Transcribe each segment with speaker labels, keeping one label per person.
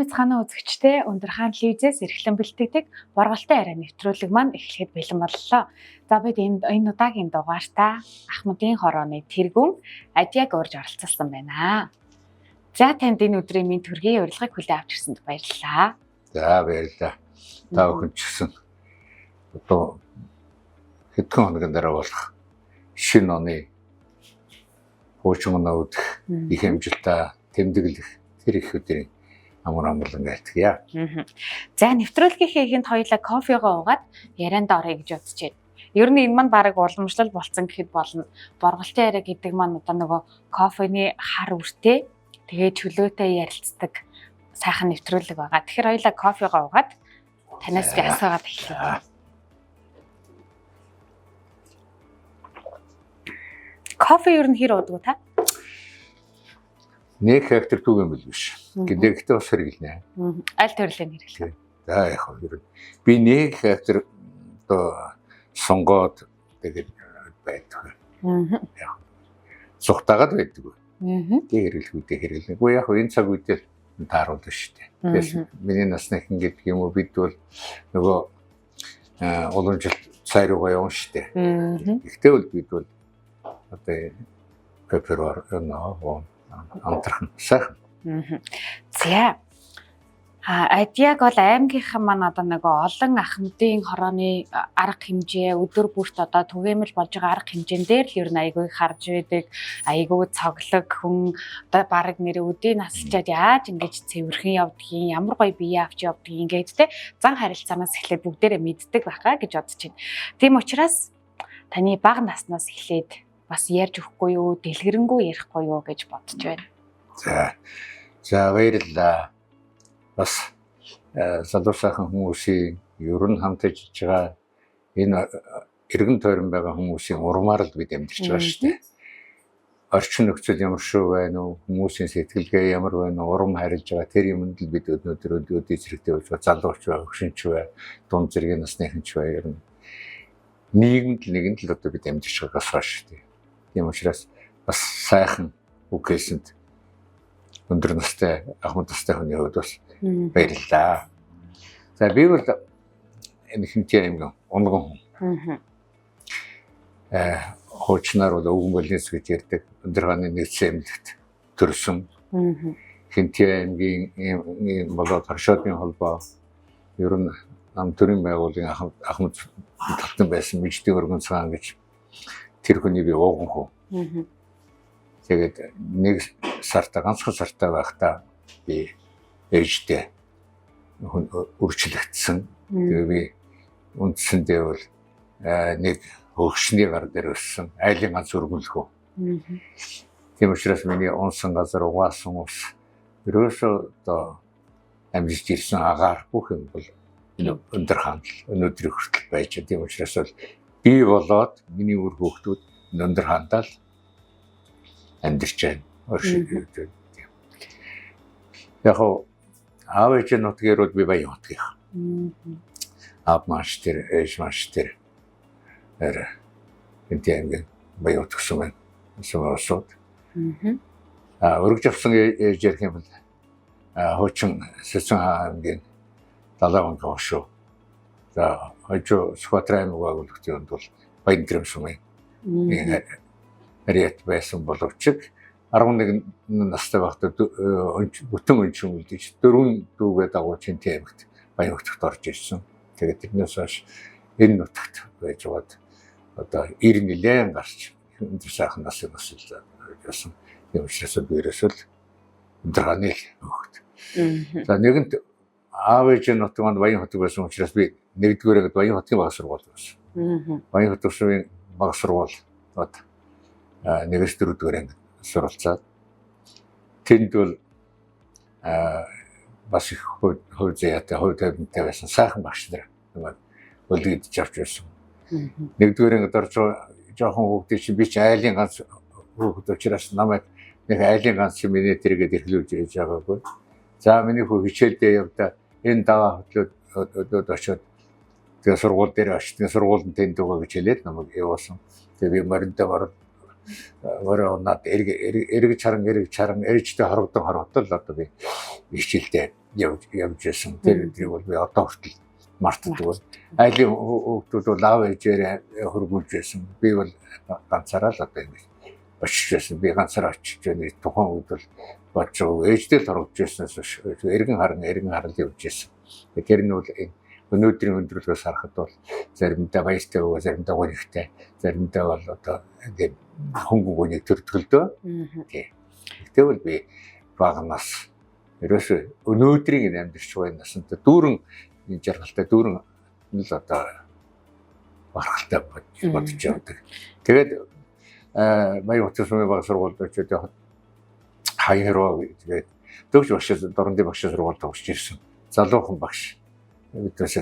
Speaker 1: Сайн мэцгаана үзэгчдээ, Өндөрхаан телевизээс эрхлэн бэлтгэдэг Борголтой яриа нэвтрүүлэг маань эхлэхэд бэлэн боллоо. За, бид энэ удаагийн дугаартаа Ахмадын хорооны тэргүүн Адияг урьж оролцуулсан байна. За, танд энэ өдрийн минь төргийн урилгыг хүлээн авч ирсэнд баярлалаа.
Speaker 2: За, баярлалаа. Та бүхэн ч гэсэн одоо хэдхэн хоногийн дараа болох шинэ оны хуучин оноо өдөх их амжилтаа тэмдэглэх тэр их өдрийн амар амгалан айлтгая.
Speaker 1: За, нэвтрүүлгийнхээ ихэнд хоёулаа кофегоо уугаад ярианд оръё гэж бодож байна. Ер нь энэ маань бараг уламжлал болцсон гэхэд болно. Борголтын яриа гэдэг маань одоо нөгөө кофений хар үртэй, тэгээ чөлөөтэй ярилцдаг сайхан нэвтрүүлэг байгаа. Тэгэхээр хоёулаа кофегоо уугаад танаас би асуугаад эхэлье. Кофе ер нь хэр уудаг та?
Speaker 2: Нэг хектар түүг юм бил биш. Гэхдээ бас хэрэглэнэ.
Speaker 1: Аль төрлийн хэрэглэх?
Speaker 2: За, яг хөө ер нь би нэг хектар одоо сонгоод тэгээд байдаг. Яг цухтагаад байдаг. Тэг хэрэглэх үедээ хэрэглэнэ. Гэхдээ яг энэ цаг үедээ тааруулна шүү дээ. Тэгээс миний насны хэн гэдэг юм уу, бид бол нөгөө уламжилт цай руугаа явна шүү дээ. Гэхдээ бол бид бол одоо пепперор нөө амтрах сайхан.
Speaker 1: За. Адияг бол аймгийнхан маань одоо нөгөө олон Ахмадын хорооны арга хэмжээ өдөр бүрт одоо түгээмэл болж байгаа арга хэмжээн дээр л ер нь айгүй харж байдаг, айгүй цоглог хүн, одоо бараг нэрээ өдөө насалчаад яаж ингэж цэвэрхэн явдгийг, ямар гоё бие авч явдгийг ингээд те зан харилцаанаас эхлээд бүгдээрээ мэддэг байхаа гэж бодож байна. Тийм учраас таны бага наснаас эхлээд бас ярьж өгөхгүй юу, дэлгэрэнгүй ярихгүй юу гэж бодож байна.
Speaker 2: За. За, баярлалаа. Бас залуу сайхан хүмүүсийн ер нь хамт ажиллаж байгаа энэ эргэн тойрон байгаа хүмүүсийн урмаар л бид амьдарч байгаа шүү дээ. Орчин нөхцөл ямар шүү байна уу, хүмүүсийн сэтгэлгээ ямар байна уу, урам харилж байгаа тэр юмд л бид өнөөдөр өдөө зэрэгтэй байж байгаа, залууч бай, хөгшинч бай, дунд зэргийн насныхан ч бай, ер нь нийгэмд л нэгэнд л одоо бид амьдарч байгаагаас хойш шүү дээ. Тийм учраас бас сайхан үг хэлсэнд өндөр настай, ахмад настай хүний хувьд бас баярлалаа. За, би бол энэ Хэнтий аймгийн Унган хүн. Хуучнаар бол өвгөн болнис гэж ярьдаг. Өндөр хааны нэгдсэн эмнэлэгт төрсөн. Хэнтий аймгийн болоод Хоршоодын холбоо, ер нь нам төрийн байгууллагын ахмад талтан байсан Миждийн өргөн цагаан гэж тэр хүний би ууган хүү. Тэгээд нэг сартаа, ганцхан сартаа байхдаа би ээжтэй үрчлэгдсэн. Тэгээ би үндсэндээ бол нэг хөгшний гар дээр өссөн. Айлын ганц өргөнлөхөө. Тийм учраас миний унсан газар, угаасан ус, ерөөсөө одоо амьдарч ирсэн агаар бүх юм бол энэ өндөр хаанд л өнөөдрийн хүртэл байж байгаа. Тийм учраас бол би болоод миний үр хүүхдүүд өндөр хаандаа л амьдарч байна. Яг хоо аав ээжийн нутгаар бол би Баян хотгийнх. Аав маш тэр, ээж маш тэр энэ аймгийн Баян хот гэсэн байна. Сумаасууд. Өргөж авсан ээж ярих юм бол хуучин Сэцэн аймгийн Далайн банк хошуу. За, хожуу Сүхбаатар аймаг байгуулагдсан юмд бол Баян сумын хариат байсан боловч 11 настай байхдаа бүтэн өнчин үлдээж дөрвөн дүүгээ дагуу Чинтэй аймагт Баян хотод орж ирсэн. Тэгээд тэрнээс хойш энэ нутагт байж байгаад одоо 90 нэлээн гарч өндөр сайхан насыг бас байсан. Тийм учраас би ерөөсөө л өндөр хааны л хөхт. За, нэгэнт аав ээжийн нутаг маань Баян хотог байсан учраас би нэгдүгээр ангид Баян хотын баг сургууль байсан. Баян хот улсын баг сургууль одоо нэгээс дөрөвдүгээр анги суралцаад тэнд бол бас их хувь заяатай, хувь тавимтай байсан сайхан багш нар намайг өлгийдэж авч байсан. Нэгдүгээр ангид орж жоохон хүүхдийн чинь би чи айлын ганц хүүхэд учраас намайг нэг айлын ганц миний тэргээд эрхлүүлж ирж байгаагүй. За, миний хүү хичээлдээ явдаа, энэ даваа хөтлөөд очиод тэгээ сургууль дээр очиж тэгээ сургууль нь тэнд байгаа гэж хэлээд намайг явуулсан. Тэгээ би мориндоо ороод морин унаад эргэж харан эргэж харан ээжтэй хорогдон хорогдол одоо би хичээлдээ явж байсан. Тэр өдрийг бол би одоо хүртэл мартдаг. Айлын хүүхдүүд бол аав ээжээр хөргүүлж байсан. Би бол ганцаараа л одоо ингэж очиж байсан. Би ганцаараа очиж байна. Тухайн үед бол бодож байгаа. Ээжтэй л хорогдож байснаас биш эргэн харан эргэн харал явж байсан. Тэр нь бол өнөөдрийн өндөрлөгөөс харахад бол заримдаа баяртай бөгөө, заримдаа гонигтай, заримдаа бол одоо ингээд хөнгөн гонийг төрдгөлдөө. Тий. Тэгвэл би бага нас ерөөсөө өнөөдрийн энэ амьдарч байгаа насанд дүүрэн жаргалтай, дүүрэн л одоо барахалтай бодож явдаг. Тэгээд Баян хотын сумын баг сургуульд очиод явахад хаян тэгээд төгс багш Дорнодын багшийн сургуульд төгсөж ирсэн. Залуухан багш биднээс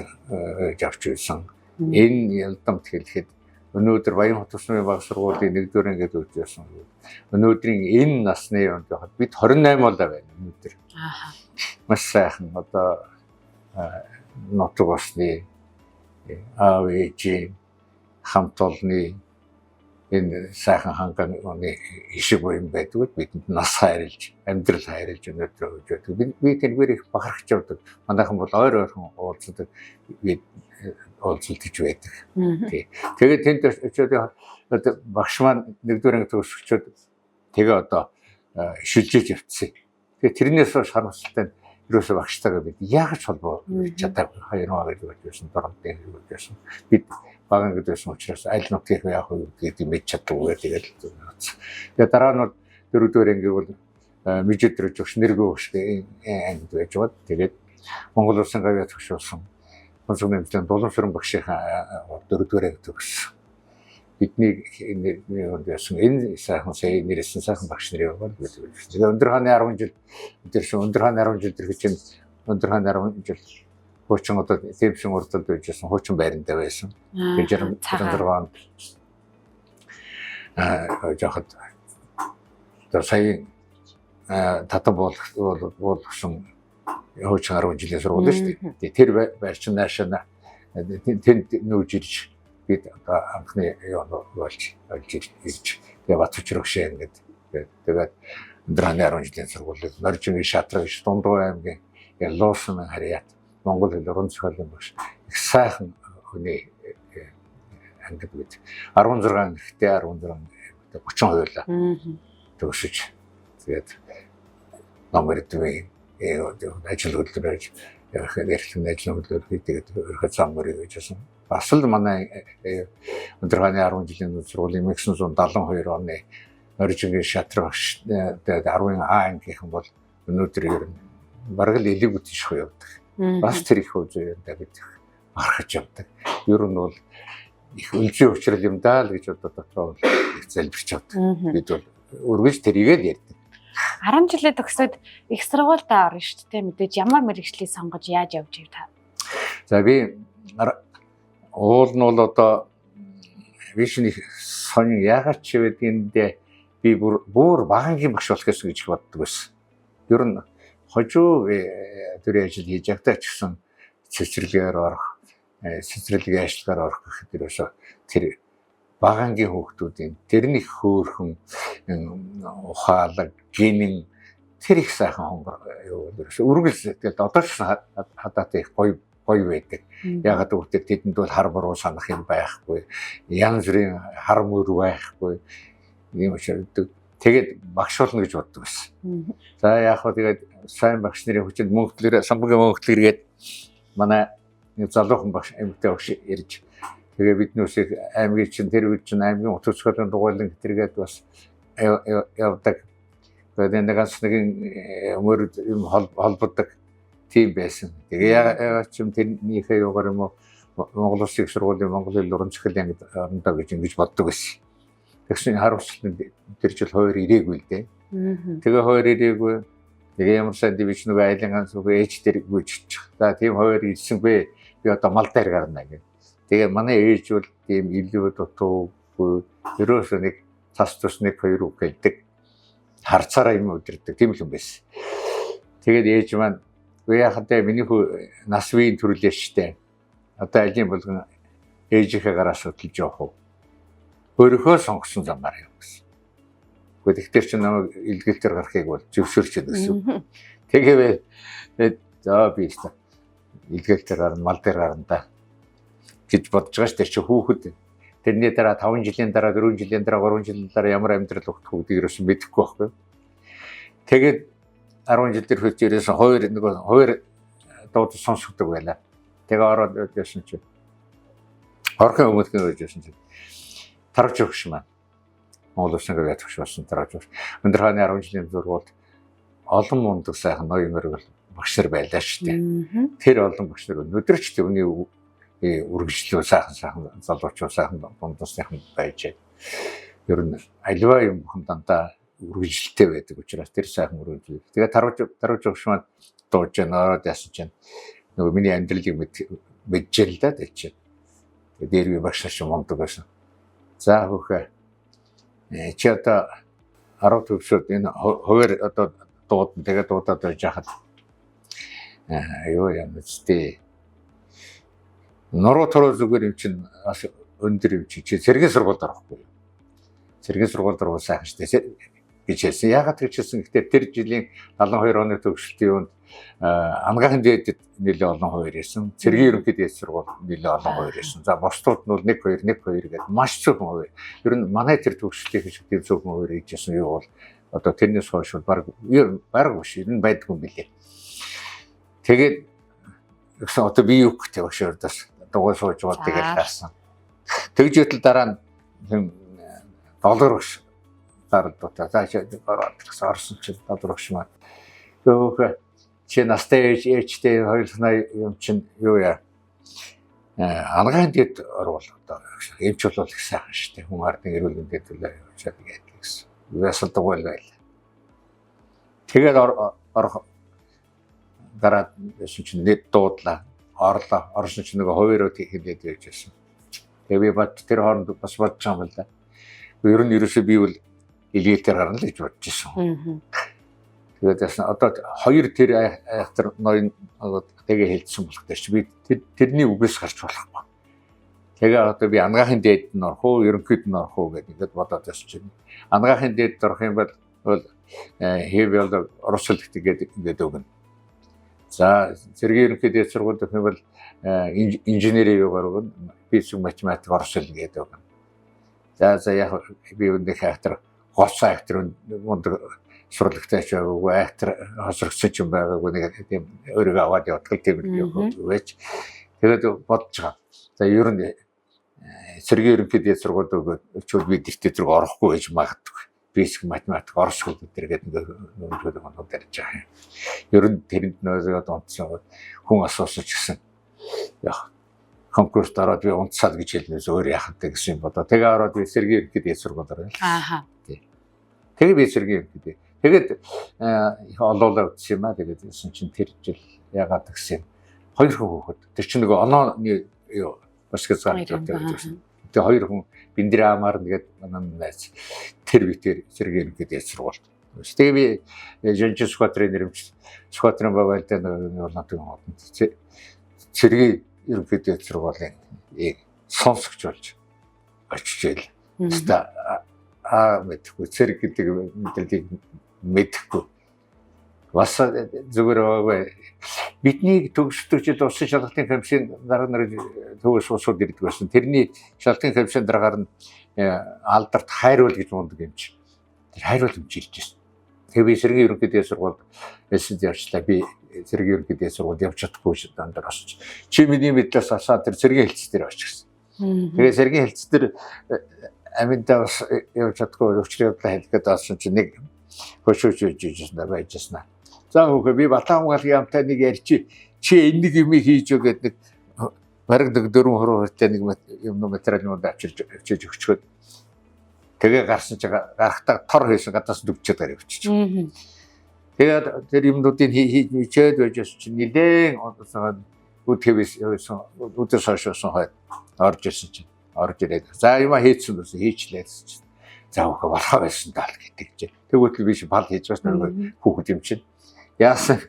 Speaker 2: авч ирсэн. Энэ ялдамт хэлэхэд өнөөдөр Баян хот сумын баг сургуулийн нэгдүгээр ангид өгч байсан. Өнөөдрийн энэ насны юунд явахад бид 28 болоо байна өнөөдөр. Маш сайхан одоо нутаг усны аав ээжийн хамт олонны энэ сайхан ханганы ишиг буян байдаг бидэнд нас хайрлж, амьдрал хайрлж өнөөдөр өгж байдаг. Би тэргээр их бахархаж явдаг. Манайхан бол ойр ойрхон уулздаг, би уулзалтж байдаг. Тий. Тэгээд тэнд очиод багш маань нэгдүгээр анги төгсгчөөд тэгээ одоо шилжиж явцсан. Тэгээ тэрнээс хойш харамсалтай нь ерөөсөө багштайгаа бид яаж холбоо чадаагүй. Хоёр гэдэг байсан, дорнодын гэдэг байсан. Бид бага ангид байсан учраас аль нутгийн яах вэ гэдгийг мэдж чаддаггүй. Тэгээд тэгээ дараа нь дөрөвдүгээр анги бол мижид төрж өгш нэргүй өгш ангид байж байгаа. Тэгээд Монгол Улсын гавьяа төгшүүлсэн Онцгой нэмэлтийн Дулуун багшийнхаа дөрөвдүгээр анги төгссөн. Бидний юунд байсан энэ сайхан сая нэрсэн сайхан багш нарын яваад бид. Тэгээ өндөр хааны 10 жил тэр өндөр хааны 10 жил тэр чинь өндөр хааны 10 жил хуучин одоо тэмшин урдалд байжсэн хуучин байранда байсан. Тэгээ 66 онд жохот одоо сая татан буулгасан хуучин 10 жилийн сургууль шүү дээ. Тэр байр чинь наашаа тэнд нүүж ирж бид одоо анхны юу болж олж ирж тэгээ Бат-Хүчрөгшөө ингээд тэгээд өндөр хааны 10 жилийн сургуулийг Норжингийн шатраг Дундгуй аймгийн Луусан харьяат Монгол хэл уран зохиолын багш их сайхан хүний ангид бид 16 гэхдээ 16 30% төгсөж тэгээд ном эрдмийн ажил хөдөлмөр эрхлэн ажил хөдөлмөр хийгээд өөрийнхөө зам мөрийг гэжсэн. Бас л манай өндөр хааны 10 жилийн сургуулийн 1972 оны Норжингийн шатрах багш тэгээд 10 А ангийнхан бол өнөөдөр ер нь бараг л элэг үтших явдаг. Бас тэр их үзээ бид бархаж явдаг. Ер нь бол их өлзий учрал юм даа л гэж одоо дотроо бол их залбирч явдаг. Бид бол өргөж тэрийгээ л ярьдаг.
Speaker 1: 10 жилээ төгсөөд их сургуультай орно шүү дээ. Мэдээж ямар мэргэжлийг сонгож яаж явж ив та?
Speaker 2: За би уул нь бол одоо би шинэ сонин яагаад ч байдгийндээ би бүр багангийн багш болох гэсэн гэж боддог байсан. Ер нь хожуу төрийн ажил хийж явахдаа ч гэсэн цэцэрлэгээр орох, цэцэрлэгийн ажиллагаар орох гэхэд ерөөсөө тэр багангийн хүүхдүүдийн тэрний хөөрхөн ухаалаг, гинэн тэр их сайхан хонгор юу ерөөсөө үргэлж тэгэл одоо ч хадаатай их гоё гоё байдаг. Ягаад гэвэл тэдэнд бол хар буруу санах юм байхгүй. Янз бүрийн хар мөр байхгүй. Ийм учраас тэгээд багш болно гэж боддог байсан. За яг хөө тэгээд сайн багш нарын хүчинд мөнхтлөр самбагийн мөнхтлөр гээд манай залуухан багш эмэгтэй багш ирж тэгээ биднүүсийг аймгийн чинь тэр үед чинь аймгийн утас зохиолын дугуйлан гэтэргээд бас явдаг. Тэгээд нэг ганц нэгэн мөр юм холбодог тийм байсан. Тэгээ яагаад ч юм тэрнийхээ юугаар юм уу Монгол Улсын их сургуулийн Монгол хэл уран зохиолын ангид орондоо гэж ингэж боддог байсан. Тэгсэн харамсалтай нь тэр жил хоёр ирээгүй л дээ. Тэгээ хоёр ирээгүй. Тэгээ ямар сайн би ч нөгөө айлын ганц үгүй ээж дээр гүйжчих. За тийм хоёр ирсэнгүй би одоо мал дээр гарна гэх. Тэгээ манай ээж бол тийм илүү дутуугүй ерөөсөө нэг цас тус нэг хоёр үг хэлдэг. Харцаараа юм өдөрдөг тийм л хүн байсан. Тэгээд ээж маань үгүй яхад миний хүү нас үеийн төрлөө штэ. Одоо алийн болгон ээжийнхээ гараас хөдөлж явах уу? Өөрийнхөө сонгосон замаар яв гэсэн. Гэхдээ тэгтэр чинь намайг илгэлтэр гарахыг бол зөвшөөрч өгсөн. Тэгээ За би өстө илгээлтээр гарна, мал дээр гарна да гэж бодож байгаа ш. Тэр чи хүүхэд тэрний дараа 5 жилийн дараа, 4 жилийн дараа, 3 жилийн дараа ямар амьдрал өгөх гэдгийг ерөөсөн мэдэхгүй байхгүй. Тэгээд 10 жил дээр хөлж ирсэн хоёр нөгөө хоёр дууд сонсогддог байлаа. Тэгээ ороод явсан чи орхон өмнөх нь байж байсан чи тарагч өгш маань Монгол Улсын гавьяа төгш болсон тарагч өгш. Өндөр хааны 10 жилийн зургуулд олон мундаг сайхан ноён мөргөл багш нар байлаа шүү дээ. Тэр олон багш нар өнөөдөр ч түүний үргэлжлүү сайхан сайхан залуучууд сайхан дундасныхан байж. Ер нь аливаа юм бүхэн дандаа үргэлжилтэй байдаг учраас тэр сайхан үргэлжлэл. Тэгээ тарвж өгш маань дууж яана ороод яасан чинь нөгөө миний амьдралыг мэджээ л да тэр чинь. Тэгээ дээр би багш нар чинь мундаг байсан. За хөөхөө чи одоо 10 төгсөөд энэ хуваар одоо дуудан тэгээ дуудаад байж хахад юу юм үстэй. Нуруу туруу зүгээр юм чинь бас өндөр юм чи цэргийн сургуульд орохгүй. Цэргийн сургуульд орвол сайхан штэ гэж хэлсэн. Яагаад гэж хэлсэн гэхээр тэр жилийн 72 оны төгсөлтийн юунд ангаахын дээдэд нэлээд олон хуваар ирсэн. Цэргийн ерөнхий дээд сургууль нэлээд олон хуваар ирсэн. За бусдууд нь бол 1 2 1 2 гэдэг маш цөөхөн хуваар. Ер нь манай тэр төгсөлтийн шиг тийм цөөхөн хуваар иржсэн юу бол одоо тэрнээс хойш бол баг биш ер нь байдгүй юм билээ. Тэгээд гэсэн одоо би юу гэх багш урдаас дугуй сууж байгаа тэгэл гарсан. Тэгж үтэл дараа нь доллар багш даралдуута. За ороод гэсэн орсон чинь доллар багш маань хөөхөө чи настай ээж ээжтэй хоёулахнаа юм чинь юу яа ангаан дэд орвол одоо эмч бол их сайхан шүү дээ. Хүн ардын эрүүл мэндэд төлөө явуулаад гэдэг гэсэн. Юуяасал дугуйл байл. Тэгээд орох гараад байсан чинь нэг дуудлаа. Орлоо. Орсон чинь нөгөө хуваарь хэлээд байж байсан. Тэгээ би бод тэр хооронд бас бодож байгаа юм л да. Ер нь ерөөсөө би бол илгээлтээр гарна л гэж бодож ирсэн. Тэгээд яасан одоо хоёр тэр айхтар ноён тэгээ хэлсэн болох дээр чи би тэрний үгээс гарч болохгүй. Тэгээ одоо би ангаахын дээд нь орох уу, ерөнхийд нь орох уу гэдэг ингээд бодоод байсан чинь ангаахын дээд орох юм бол хэв бол орос хэл гэдэг ингээд өгнө. За цэргийн ерөнхий дээд сургуульд өгөх юм бол инженерийн юугаар өгнө, физик, математик, орос хэл гэдэг өгнө. За за яг би өнөх айхтар гоцоо айхтар мундаг сурлагтай ч байгаагүй, айхтар хосрогдсон ч юм байгаагүй нэг тийм өөрийгөө аваад явдаг тийм юм байж. Тэгээд бодож байгаа. За ер нь цэргийн ерөнхий дээд сургуульд өгөөд би гэртээ зэрэг орохгүй байж магадгүй. Физик, математик, орос хэл гэдэг ингээд өнөөдөр өнөөдөр ярьж байгаа юм. Ер нь тэрэнд нөөзөөд унтсан хүн асуусан ч гэсэн яг конкурст ороод би унтсаад гэж хэлнээс өөр яах вэ гэсэн юм бодоо. Тэгээ ороод би цэргийн ерөнхий дээд сургуульд орсон.
Speaker 1: Ааха.
Speaker 2: Тэгээ би цэргийн ерөнхий. Тэгээд их олоолаа үзсэн юм аа. Тэгээд байсан чинь тэр жил ягаад гэсэн юм. Хоёр хүн хөөхөд. Тэр чинь нөгөө онооны юу бас гэж гарч ирсэн. Тэгээ хоёр хүн биндрээ амаар нэгэд манай найз тэр битэр цэргийн ерөнхий дээд сургуульд. Тэгээ би Жонжин Сүхбаатарын нэрмж Сүхбаатарын багвалдаа нэг улаантын хотод цэргийн ерөнхий дээд сургуулийн сонсогч болж очиж ийл. Хаста аа мэдхгүй цэрэг гэдэг мэдрэлийг мэдэхгүй. Бас зүгээр байгаагүй. Бидний төгсдөг жил улсын шалгалтын комиссийн дарга нар төгс улсууд ирдэг байсан. Тэрний шалгалтын комиссийн даргаар нь алдарт хайруул гэж мундаг юм чи. Тэр хайруул юм чи ирж байсан. Тэгээ би цэргийн ерөнхий дээд сургуульд СС явчлаа. Би цэргийн ерөнхий дээд сургуульд явж чадахгүй ш дандаа орсож. Чи миний мэдлээс асаа тэр цэргийн хэлц дээр очих гэсэн. Тэгээ цэргийн хэлц дээр аминдаа бас явж чадахгүй өвчрийн явдлаа хэлгээд олсон чинь нэг хөшөөж байж байсан байж байсан. За хөөхөө би Батан хамгаалгын амтай нэг ярьчи чи энэ нэг юм хийж өгөөд нэг бараг нэг 4 хуваартай нэг юм материал юмуд авчирч авчиж өгчөөд тэгээ гарсан чи гарахтаа тор хийсэн гадаас дүгчээд гараа явчих. Тэгээд тэр юмнуудыг хийж мичээд байж байсан чинь нилээн үтгэвээс явсан үдээс хойш болсон хойд орж ирсэн чинь орж ирээд за юма хийцэн байсан хийчлээ гэсэн чинь за хөөхөө болохоо байсан даа л гэдэг чинь. Тэгвэл би бал хийж байсан нөгөө хүүхэд юм чинь яасан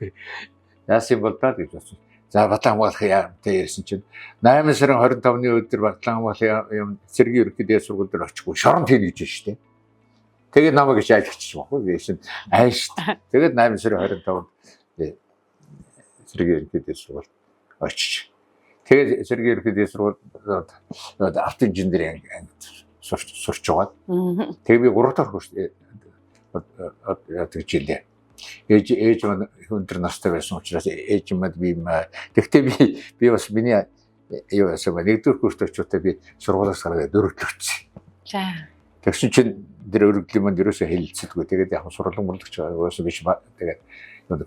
Speaker 2: яасан бол даа гэж бодсон. За Батан хамгаалах яамтай ярьсан чинь 8 сарын 25-ны өдөр Батан хамгаалах юм цэргийн ерөнхий дээд сургууль дээр очихгүй шорон тийм гэж штэ. Тэгээд намайг гэж айлгчих байхгүй. Би шин ааш. Тэгээд 8 сарын 25-нд Цэргийн ерөнхий дээд сургуульд очиж. Тэгээд цэргийн ерөнхий дээд сургуульд автоинженерийн ангид сурч байгаа. Тэгээд би 3 дахь курс яадаг жилээ. Ээж маань өндөр настай байсан учраас ээж маань би тэгтээ би бас миний юу яасан бэ? Нэгдүгээр курст очиудаа би сургуулиас гараад өргөдлөгдсөн.
Speaker 1: За.
Speaker 2: Тэгсэн чинь тэр өргөдлийн манд ерөөсөө хэлэлцдэггүй. Тэгээд яг сурлан мөрлагч угаасаа биш, тэгээд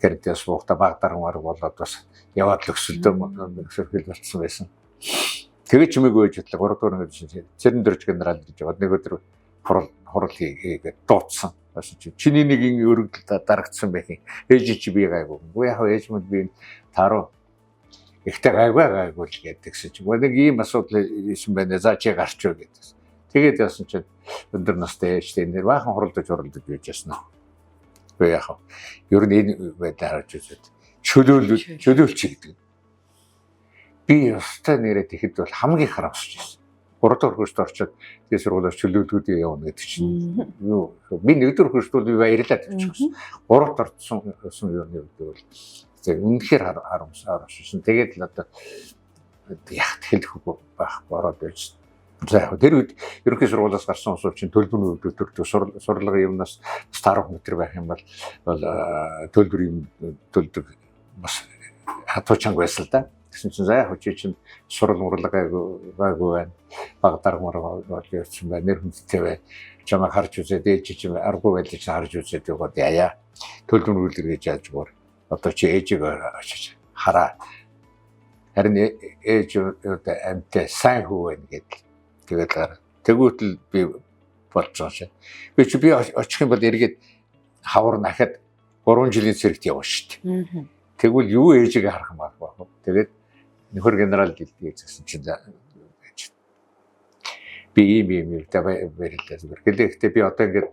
Speaker 2: карантин суухдаа баг дармаар болоод бас яваад л өсөлдөө өсөрхөл болцсон байсан. Тэгээд чимээгүй байж бодлоо 3 дугаар ангид цэрэн дөрж генерал гэж яваад нэг өдөр хурал хийгээд дуудсан. Бас чи чиний нэг өргөдөл дарагдсан байх юм. Ээж чи би гайгүй. Үгүй яг ээж манд би таруу ихтэй гайгүй гайгүй л гэдэгсэн чинь. Нэг ийм асуудал исэн байна. За чи гарч юу гэдэгсэн. Тэгээд яасан чинь өндөр настай ээж нэр баахан хуралдаж байж ясна. Үгүй яах вэ? Ер нь энэ байдлаар харж үзээд чөлөөлч гэдэг. Би ёстой нэрээ тэгэхэд бол хамгийн харамсаж байсан. 3 дахь курст орчоод тэгээ сургуулиас чөлөөлгүүдээ явна гэдэг чинь юу, би 1-р курст бол би баярлаад тавьчихсан. 3-т орсон юуны үед бол тэг үнэхээр харамссан. Тэгээд л одоо яг хэлэх үг байхгүй ороод байж. За яг тэр үед ерөнхий сургуулиас гарсан улсууд чинь төлбөрийн үед төрдөг сурлага юмнаас 10 метр байх юм бол төлбөр юм төлдөг бас хатуу чанга байсан л да. Тэгсэн чинь за яг чи чинь сурал мурлага гайгүй байна. Баг даргамар бол явсан байна. Нэр хүндтэй бай. Чамайг харж үзээд ээж чи аргагүй байлаа чи харж үзээд яваад яя. Төлбөр үлдэр гэж яаж гоор. Одоо чи ээжийг очиж хараа. Харин ээж одоо амьтай сайн хүү байна гэдэл. Тэгээд гараа. Тэгүүтэл би болж байгаа шин. Би очих юм бол эргээд хавар нахад 3 жилийн цэрэгт явна шүү дээ. Тэгвэл юу ээжигээ харах юм бэ? Тэгээд нөхөр генерал гэлдэг гэсэн чинь би ийм ийм юм да баярлалаа зүгээр. Гэлээ гэхдээ би одоо ингээд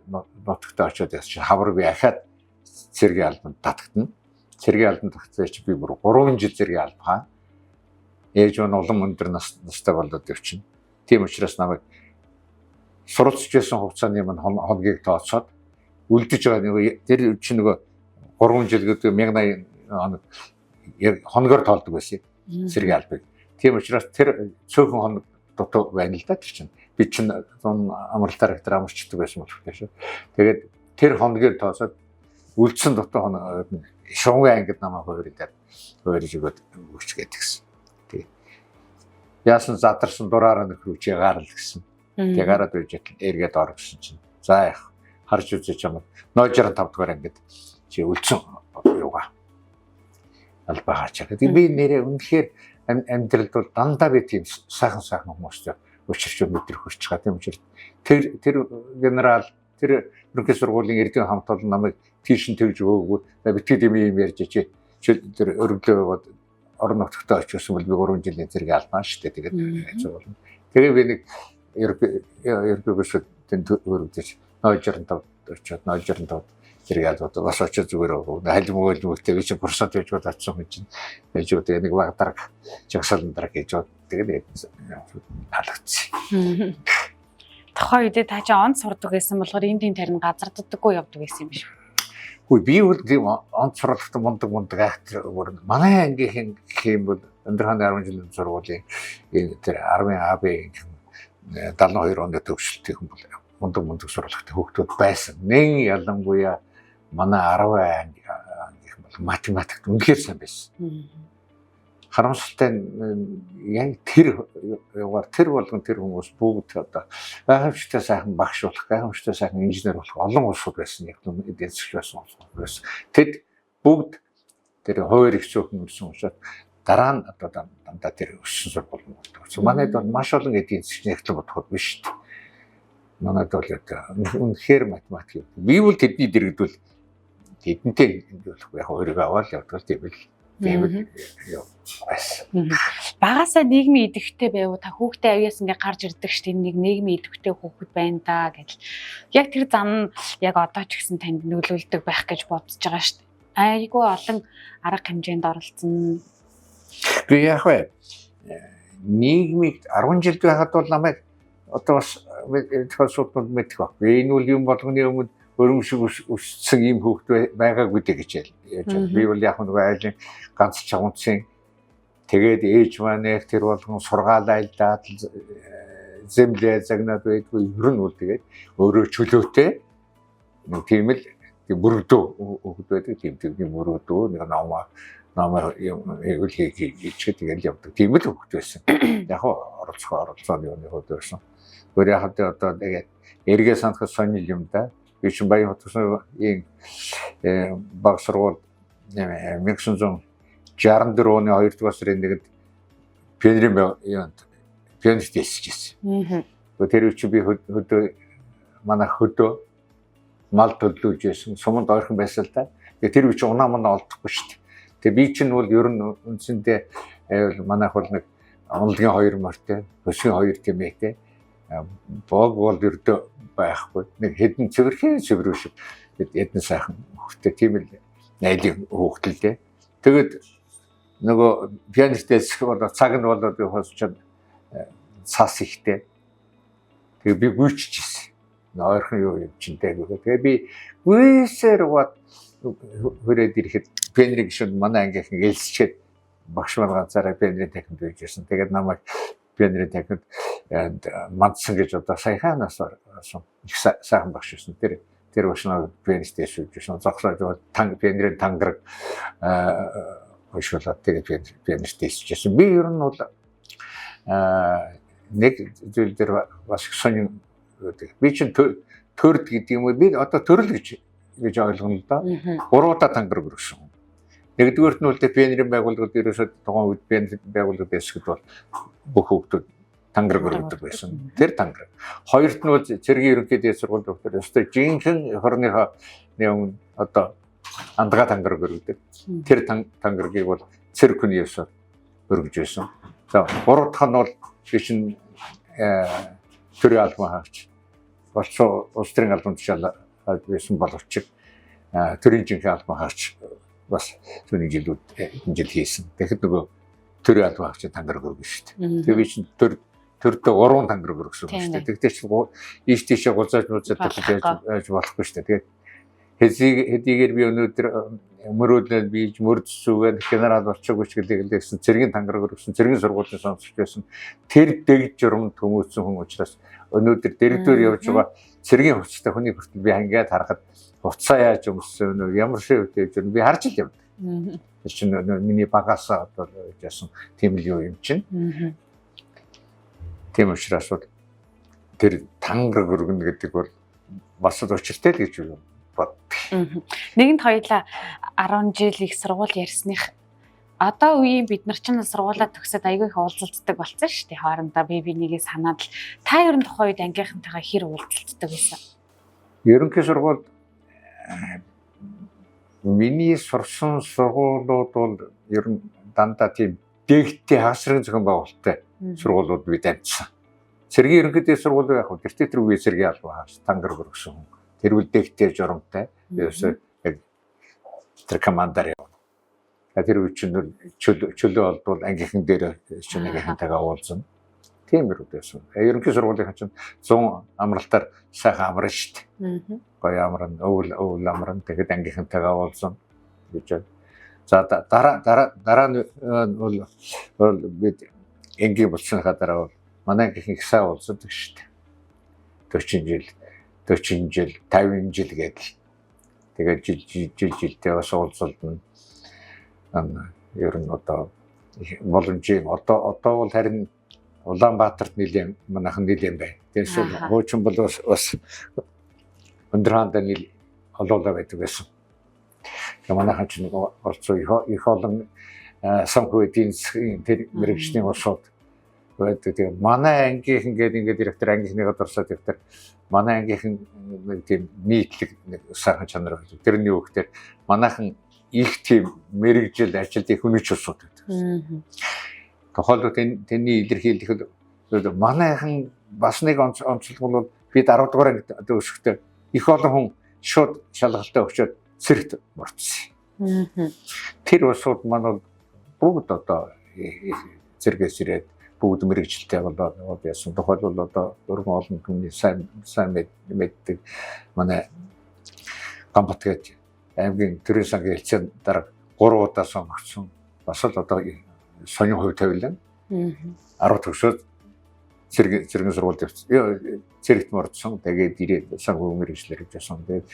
Speaker 2: нутагтаа очиод яасан чинь хавар би ахаад цэргийн албанд татагдана. Цэргийн албанд татагдсан чи би бүр 3 жил цэргийн албаа. Ээж нь улам өндөр настай болоод явчихна. Тийм учраас намайг суралцж байсан хугацааны минь хоногийг тооцоод үлдэж байгаа нэг тэр чинь нөгөө 3 жил гэдэг 1080 хоног яг хоногор тоолдог байсан цэргийн албыг. Тийм учраас тэр цөөхөн хоног дутуу байна л да тэр чинь. Би чинь амралтаар их амарчдаг байсан болох тийм шүү. Тэгээд тэр хоногийг тооцоод үлдсэн дутуу хоног шугамын ангид намайг хувирж өгөөд өгч гэдгсэн. Тэгээд яасан задарсан дураараа нөхөр үчи гарал гэсэн. Тэгээ гараад байж эргээд ор гэсэн чинь. За яах харж үзэж чамд 065 дугаар ангид чи үлдсэн юугаа албаа хаачаа. Тэгээ би нэрээ үнэхээр амьдралд бол дандаа би тийм сайхан сайхан хүмүүстэй учирч өнөөдөр хөрч байгаа. Тийм учраас тэр генерал тэр ерөнхий сургуулийн эрдэмтэн хамт олон намайг тийш нь тэгж өгөөгүй. Битгий юм юм ярьж чи тэр өргөлөө яваад орон нутагтаа очисон бол би 3 жилийн зэрэг албаа шүү дээ. Тэгээд болно. Тэгээ би нэг ерөнхийгөөс тэнд өргөдөж 065 очиод 065 зэрэг албад бас очиод зүгээр халим мөөлмөлтэй би чи курсант байж бод очсон хүн чинь байж бод нэг баг дарга жагсаалан дарга гэж бод тэгээд халагдсан.
Speaker 1: Тухайн үедээ та чи онц сурдаг байсан болохоор энд тийм тарин газарддаггүй явдаг байсан юм биш үү?
Speaker 2: Үгүй би бол тийм онц сурлагт мундаг айхтар бүр манай ангийнхан гэх юм бол Өндөрхааны 10 жилийн сургуулийн энэ тэр 10 АБ 72 оны төгсөлтийн хүн бол мундаг сурлагтай хүүхдүүд байсан. Нэн ялангуяа манай 10 ангийнхан бол математикт үнэхээр сайн байсан. Харамсалтай нь яг тэр юугаар тэр болгон тэр хүмүүс бүгд одоо гайхамшигтай сайхан багш болох, гайхамшигтай сайхан инженер болох олон улсууд байсан. Яг эдийн засгч байсан улсууд байсан. Тэд бүгд тэр хуваар их цөөхөн өссөн учраас дараа нь одоо дандаа тэр өссөн сургууль болдог. Манайд бол маш олон эдийн засгч нэгтлэн бодоход биш шүү дээ. Манайд бол одоо үнэхээр математик. Би бол тэдний дэргэдвэл тэдэнтэй болохгүй яг өөрийгөө аваад явдаг тийм л. Тийм л байсан.
Speaker 1: Багасаа нийгмийн идэвхтэй байв та хүүхдээ авьяас ингээ гарч ирдэг шүү дээ. Нэг нийгмийн идэвхтэй хүүхэд байна да гэдэл. Яг тэр зам нь яг одоо ч гэсэн танд нөлөөлдөг байх гэж бодож байгаа шүү дээ. Айгүй олон арга хэмжээнд оролцсон.
Speaker 2: Би яг вэ нийгмийг 10 жил байхад бол намайг одоо бас суутманд мэдэх баг. Энэ үл юм болгоны өмнө Өрөмшиг өссөн ийм хүүхд байгаагүй дээ гэж яаж. Би бол яг нөгөө айлын ганц чагунцын тэгээд ээж маань яг тэр болгон сургаал айлдаад зэмлээ загнаад байдгүй, ер нь бол тэгээд өөрөө чөлөөтэй нэг тийм л мөрөгдөө хүүхд байдаг. Тийм тийм мөрөгдөө нэг номоо номоо юм хийх хийчихээ тэгэл явдаг. Тийм л хүүхд байсан. Яг оролцох оролцооны юуны хувьд байсан. Өөр яг одоо тэгээд эргээ санахад сонир юм да. Би чинь Баян хотын баг сургууль 1964 оны 2 дугаар сарын 1-нд пионерын юунд пионерт элсэж байсан. Тэр үе чи би хөдөө манай хөдөө мал төллүүлж байсан. Суманд ойрхон байсан л да. Тэгээ тэр үе чи унаа мунаа олдохгүй шүү дээ. Тэгээ би чинь бол ер нь үндсэндээ манайх бол нэг унлагын 2 морьтой, хөсгийн 2 тэмээтэй бог бол ердөө байхгүй. Нэг хэдэн цэвэрхэн цэврүү шиг хэдэн сайхан хүүхдтэй, тийм л найлын хүүхдэл л дээ. Тэгээд нөгөө пианист элсэх бол цаг нь болоод явахаас чинь цас ихтэй. Тэгээ би гүйччихсэн. Ойрхон юу юм чинь дээ. Тэгээ би гүйсээр угаад хүрээд ирэхэд пионерын гишүүн манай ангийнхан элсчээд багш маань ганцаараа пионерын танхимд байж байсан. Тэгээд намайг пионерын танхимд мандсан гэж одоо саяханаас их сайхан багш байсан. Тэр багш намайг пианист элсүүлж байсан. Зогсоож танг пионерын тангараг уншуулад тэгээд пианист элсэж. Би ер нь бол нэг зүйл дээр бас их сонин гэдэг. Би чинь төрд гэдэг юм уу? Би одоо төрөл гэж ойлгоно л доо. Гурван удаа тангараг өргөсөн. Нэгдүгээрт нь бол пионерын байгууллагад ерөөсөө тухайн үед пионерын байгууллагад эсэхэд бол бүх хүүхдүүд тангараг өргөдөг байсан. Тэр тангараг. Хоёрт нь бол цэргийн ерөнхий дээд сургууль доктор өстой жинхэнэ хорныхоо нэг одоо андгаа тангараг өргөдөг. Тэр тангаргийг бол цэрэг хүний ёсоор өргөж байсан. За гурав дахь нь бол би чинь төрийн албан хаагч болцоо улс төрийн албан тушаал байсан боловч төрийн жинхэнэ албан хаагч бас түүний жилүүд жил хийсэн. Тэгэхэд нөгөө төрийн албан хаагч тангараг өргөн шүү дээ. Тэгээ би чинь төрдөө 3 тангараг өргөсөн шүү дээ. Тэгтээ чинь ийш тийшээ гулзааж мууцаад яаж болохгүй шүү дээ. Тэгээд хэдийгээр би өнөөдөр мөрөөдлөө бийж мөрд зүгээд генерал болчихгүй ч гэлээ гэсэн цэргийн тангараг өргөсөн, цэргийн сургуулийн сонсогч байсан. Тэр дэг журам төмөөцсөн хүн учраас өнөөдөр дэрэгдээр явж байгаа цэргийн хувцастай хүний хүртэл би ангиад харахад хувцаа яаж өмссөн нөө ямар шиг үт явж би харж л явдаг. Тэр чинь миний багасаа одоо яасан тийм л юу юм чинь. Тийм учраас бол тэр тангараг өргөнө гэдэг бол бас л учиртай л гэж боддог.
Speaker 1: Нэгэнт хоёлаа 10 жил их сургууль ярьсных одоо үеийн бид нар чинь сургуулаа төгсөөд айгүй их уулзалцдаг болсон шүү дээ. Хоорондоо бие бинийгээ санаад л та ер нь тухайн үед ангийнхантайгаа хэр уулзалцдаг байсан?
Speaker 2: Ерөнхий сургууль миний сурсан сургуулиуд бол ер нь дандаа тийм дэгтээ хагас зохион байгуулалттай сургуулиуд би дамжсан. Цэргийн ерөнхий дээд сургууль яг гэртээ тэр үеийн цэргийн албан хаагч тангараг өргөсөн хүн. Тэр үл дэгтээ журамтай. Ерөөсөө яг тэр командаар явна. Тэр үе чинь чөлөө олдвол ангийнхан дээр чинь ангийнхантайгаа уулзна. Тийм юм байсан. Ерөнхий сургуулийн чинь 100 амралтаар сайхан амарна шүү дээ. Гоё амарна, өвөл амарна. Тэгэхэд ангийнхантайгаа уулзна гэж байна. За дараа нь бол бид энгийн болсныхаа дараа бол манай ангийнхан их сайн уулздаг шүү дээ. 40 жил, 40 жил, 50 жил гэдэл. Тэгээд жил жилдээ бас уулзалдана. Ер нь одоо боломжийн одоо бол харин Улаанбаатарт нэлээн манайхан нэлээн байна. Тэгээс хуучин бол бас өндөр хаандаа нийл олоолаа байдаг байсан. Тэгээ манайхан ч нэг орцоо их олон санхүү эдийн засгийн тэр мэрэгжлийн улсууд байдаг. Тэгээ манай ангийнхан гээд ингээд директор ангийнхныгаа дурсаад директор манай ангийнхан нэг тийм нийтлэг нэг сайхан чанар байдаг. Тэрний юу гэхээр манайхан их тийм мэрэгжил ажилд их үнэч улсууд байдаг. Тухайлбал тэрний илэрхийлэх манайхан бас нэг онцлог бол бид 10 дугаар ангид өсөхдөө их олон хүн шууд шалгалтаа өгчөөд цэрэгт мөрдсөн. Тэр улсууд маань бүгд одоо цэргээс ирээд бүгд мэрэгжилтэй болоод яасан. Тухайлбал одоо өргөн олон түмний сайн мэддэг манай Ганбат гэж аймгийн төрийн сангийн хэлцээний дарга 3 удаа сонгогдсон. Бас л одоо сонин хувь тавилан 10 төгсөөд цэргийн сургуульд явсан. Цэрэгт мордсон. Тэгээд ирээд санхүү мэргэжлээр явсан. Тэгээд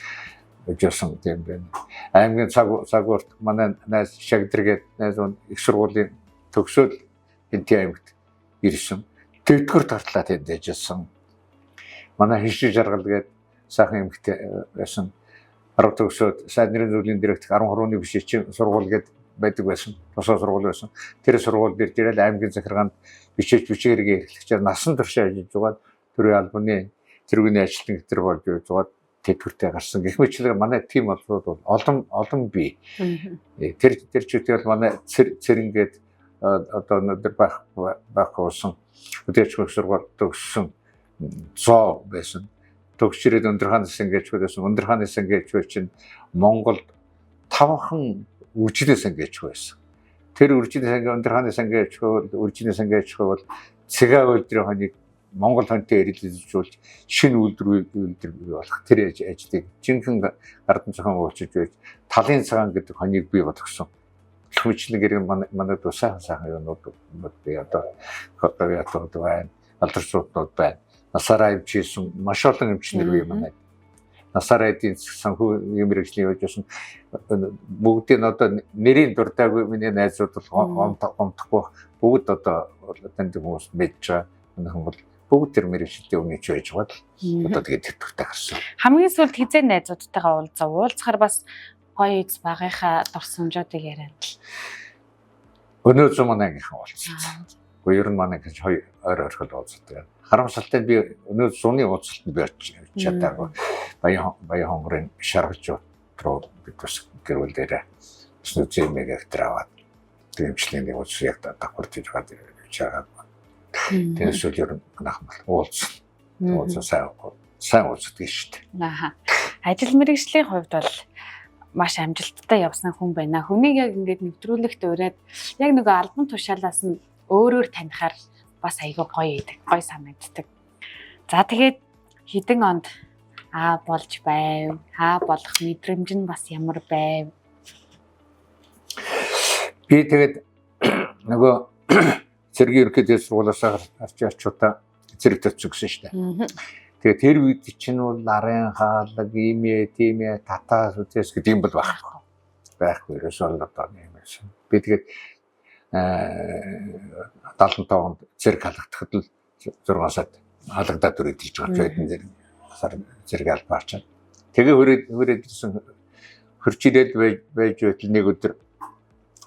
Speaker 2: явсан тийм байна. Аймгийн цагуурт манай найз Шагдар гээд найз их сургуулийн төгсөөд Хэнтийн аймагт ирсэн. Тэдгэр тартлаа тэнд ажилласан. Манай Хиншиг жаргал гээд сайхан эмэгтэй байсан. 10 төгсөөд сайд нэрийн зүйлийн директор 13-ны биш чинь сургууль гээд байдаг байсан. Тусгай сургууль байсан. Тэр сургууль дээр ирэл аймгийн захиргаанд бичээч бичээргээ эрхлэгчээр насан туршаа ажиллаж байгаа төрийн албаны тэргүүний ажилтан гэтэр болж явж байгаа тэтгэвртэй гарсан. Гэх мэтлэг манай тим олзууд бол олон олон бий. Тэр тэр чигтээ бол манай цэрэнгээд одоо өнөөдөр байх байх болсон өдөрч сургууль төгссөн зоо байсан. Төгсч ирээд өндөр хааны сангээч байсан. Өндөр хааны сангээч чинь Монголд 5хан үржинээ сангээч байсан. Тэр үржинээ сангээ өндөр хааны сангээч бол үржинээ сангээч бол цэгээ үйлдвэрийн хоног Монгол хонтой эрэлзүүлж шинэ үйлдвэр үйлдвэр бий болох тэр ажлыг жинхэнэ гардан зохион байгуулж байж талын цагаан гэдэг хоног бий болгосон. Хэмжлэг гэрэг манай дуу сайхан сайхан юмнууд би одоо ятууд байна, алдарчууднууд байна. Насаараа эмчилсэн маш олон эмчнэр бий манай. Насаараа эдийн санхүү мэргэжлийн явж байсан бүгдийг одоо нэрийн дурдаагүй миний найзууд бол гомдохгүй бүгд одоо таньдаг хүмүүс мэдж байгаа. Манайхан бол бүгд тэр мэргэжилтийн өмнө ч байж байгаа л одоо тэгээд тэтгэвртэй гарсан.
Speaker 1: Хамгийн сүүлд хизээ найзуудтайгаа уулзаа. Уулзахаар бас гоё эз багийнхаа дурсамжуудыг яриад л.
Speaker 2: Өнөө зүүн манай ангийнхан уулзсан. Гэхдээ ер нь манай гэж хоёр ойр ойрхол уулздаг. Харамсалтай нь би өнөө зуны уулзалтанд би очиж чадаагүй. Баян хонгорын шаргажууд руу бид бас гэр бүл дээрээ бас нүзэмэг автар аваад дэмжлэгийн нэг уулзах яг давхар тийж байгаа. Тэгээс үл ер нь манайхан бол уулзсан. Уулзсан сайн уулздаг шүү дээ.
Speaker 1: Ааха. Ажил мэргэжлийн хувьд бол маш амжилттай явсан хүн байна. Хүнийг яг ингээд нэвтрүүлэгт ураад яг нөгөө албан тушаалаас нь өөрөөр танихаар бас айгүй гоё идэг, гоё санагддаг. За тэгээд хэдэн онд аа болж байв? Аа болох мэдрэмж нь бас ямар байв?
Speaker 2: Би тэгээд нөгөө цэргийн ерөнхий дээд сургуулиас гарч ячуудаа цэрэгт очсон гэсэн шүү дээ. Тэгээд тэр үед чинь бол нарын хаалга, имээ, тимээ, татаа сүзээс гэдэг юм бол байхгүй. Байхгүй ерөөсөө л одоо юм байсан. Би тэгээд 75 онд цэрэг халагдахад л 6 сард халагдаад өрөөд хийж байгаа байсан зэрэг сар зэрэг албаачаа. Тэгээ хүрээд ирсэн хөрч ирээд байж байтал нэг өдөр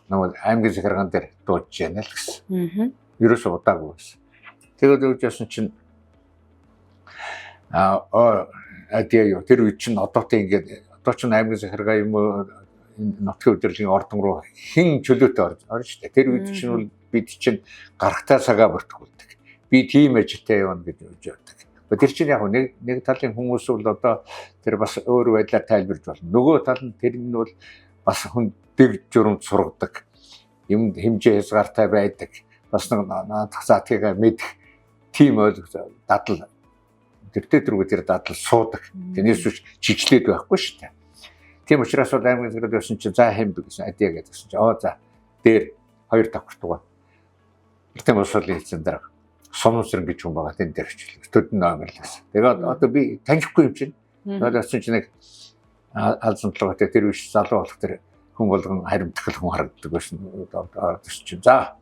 Speaker 2: нөгөө аймгийн захиргаан дээр дуудаж яана л гэсэн. Ерөөсөө удаагүй байсан. Тэгээд өгч ясан чинь адиа юу тэр үед чинь одоотой ингээд одоо чинь аймгийн захиргаа юм уу нутгийн удирдлагын ордон руу хэн чөлөөтэй орж штэ. Тэр үед чинь бол бид чинь гарахтаа цагаа бүртгүүлдэг. Би тийм ажилтаа явна гэж боддог. Тэр чинь яг нэг талын хүмүүс бол одоо тэр бас өөр байдлаар тайлбарж болно. Нөгөө тал нь тэр нь бол бас хүн дэг журамд сургадаг. Юм хэмжээ хязгаартай байдаг. Бас нэг наадах заатгийг мэдэх тийм ойлгох дадал тэртээ тэргүй тэр дадал суудаг. Тэрнээс биш чиглээд байхгүй шүү дээ. Тийм учраас бол аймгийн зэрэг явсан чинь за хэм гэсэн адиа гэдгсэн чинь оо за дээр хоёр давхар тугаа. Эрдэм босолын хэлсэн дарга сумсрэн гэж хүн байгаа тэн дээр очил. Төдөн номер л гэсэн. Тэгээд одоо би танихгүй юм чинь. Тэгээд очсон чинь нэг алзан толгойтой тэр биш залуу болох тэр хүн болгон харимтгал хүн харагддаг байсан. Одоо чинь за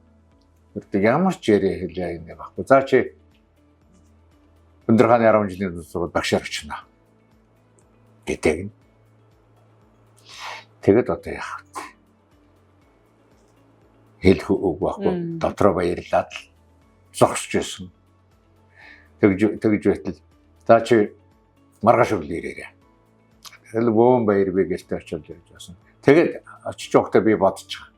Speaker 2: ямар ч яриа хэлээ юм байхгүй. За чи өндөр хааны 10 жилийн сургууль багшаар очино гэдэг нь. Тэгэд одоо яах вэ? Хэлэх үг байхгүй. Дотроо баярлаад л зогсож байсан. Тэгж байтал за чи маргааш өглөө ирээрэй. Тэгэл бөөн баяр би гэртээ очиод явж байсан. Тэгээд очиж явахдаа би бодож байгаа.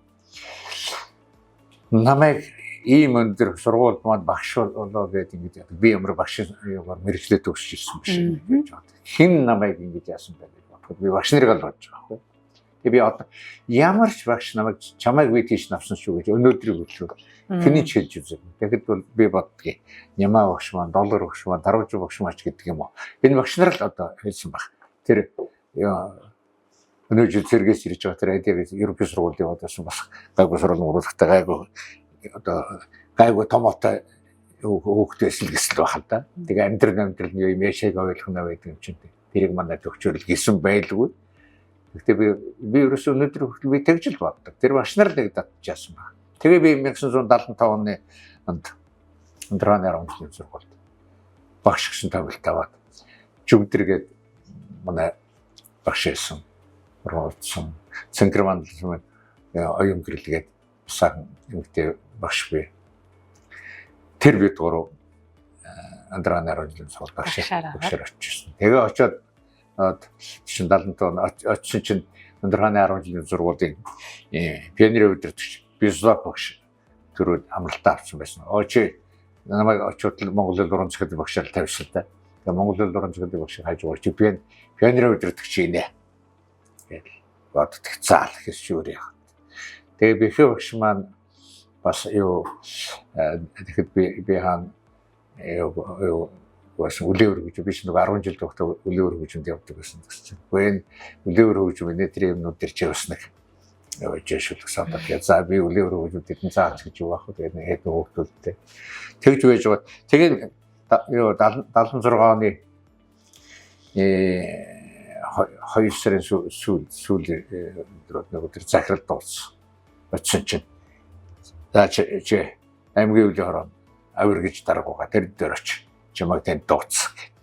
Speaker 2: Намайг ийм өндөр сургуульд маань багш болоо гэдэг ингэж яадаг. Би ямар багш юугаар мэргэжлээ төгсөж ирсэн биш гэж боддог. Хэн намайг ингэж яасан бэ гэж бодоход би багш нарыг л бодож байгаа байхгүй. Тэгээ би одоо ямар ч багш намайг чамайг би тийш навсан шүү гэж өнөөдрийг хөтлөө. Хэний ч хэлж үзээгүй. Тэгэхэд бол би боддгийг. Нямаа багш маань, доллар багш маань, даруужи багш маань ч гэдэг юм уу. Энэ багш нар л одоо хэлсэн баг. Тэр Өнөө жил цэргээс ирж байгаа тэр Айдиагээс ерөнхий сургуулийн яваад байсан бас гайгүй сургууль уруулахтай гайгүй одоо гайгүй томоотой хөөхтэй байсан л гэсэн л байх л да. Тэгээ амьдрал нь юм яшааг ойлгоно байдаг юм чинь. Тэрийг манай төгчөрөл гисэн байлгүй. Гэхдээ би ерөөсөө өнөөдөр хүртэл би тэгж л боддог. Тэр багш нар л нэг татчихсан баг. Тэгээ би 1975 оны онд Өндөрхааны 10 жилийн сургуульд багш гэсэн товлт аваад жүгдэргээд манай багш байсан. Ургуулсан. Цэнхэр мандал оюун гэрэлгээд сайхан эмэгтэй багш би. Тэр бид гурав Өндөрхааны 10 жилийн сургууль багшаар очижсэн. Тэгээ очиод чинь 75 очисон чинь Өндөрхааны 10 жилийн сургуулийн пионерын удирдагч Безлап багш түрүүд амралтаа авсан байсан. Оо чи намайг очиод Монгол уран зохиолын багшаар тавьсан та. Тэгээ Монгол уран зохиолын багшийг хажуугаар чи пионерын удирдагч инэ гэж боддог заал гэж шүүр яах. Тэгээ бэхэ багш маань бас юу тэгэхэд би хаан юу бас үлээвэр гэж би ч нэг 10 жил тогтоо үлээвэр хөгжимд явдаг байсан гэсэн чинь. Гэхдээ энэ үлээвэр хөгжим энэ юмнууд төр чи бас нэг явж шүлэг савдаг. За би үлээвэр хөгжимд тэдэн заач гэж юу аах вэ? Тэгээд хэд хүүхдүүдтэй. Тэгж байж байгаа. Тэгээд юу 76 оны 2 сарын сүүл өдрүүд нэг өдөр захирал дуусан. Очсон чинь. За чи аймгийн өвлийн хороо авир гэж дарга байгаа. Тэр дээр очи. Чамайг танд дууцсан гэх.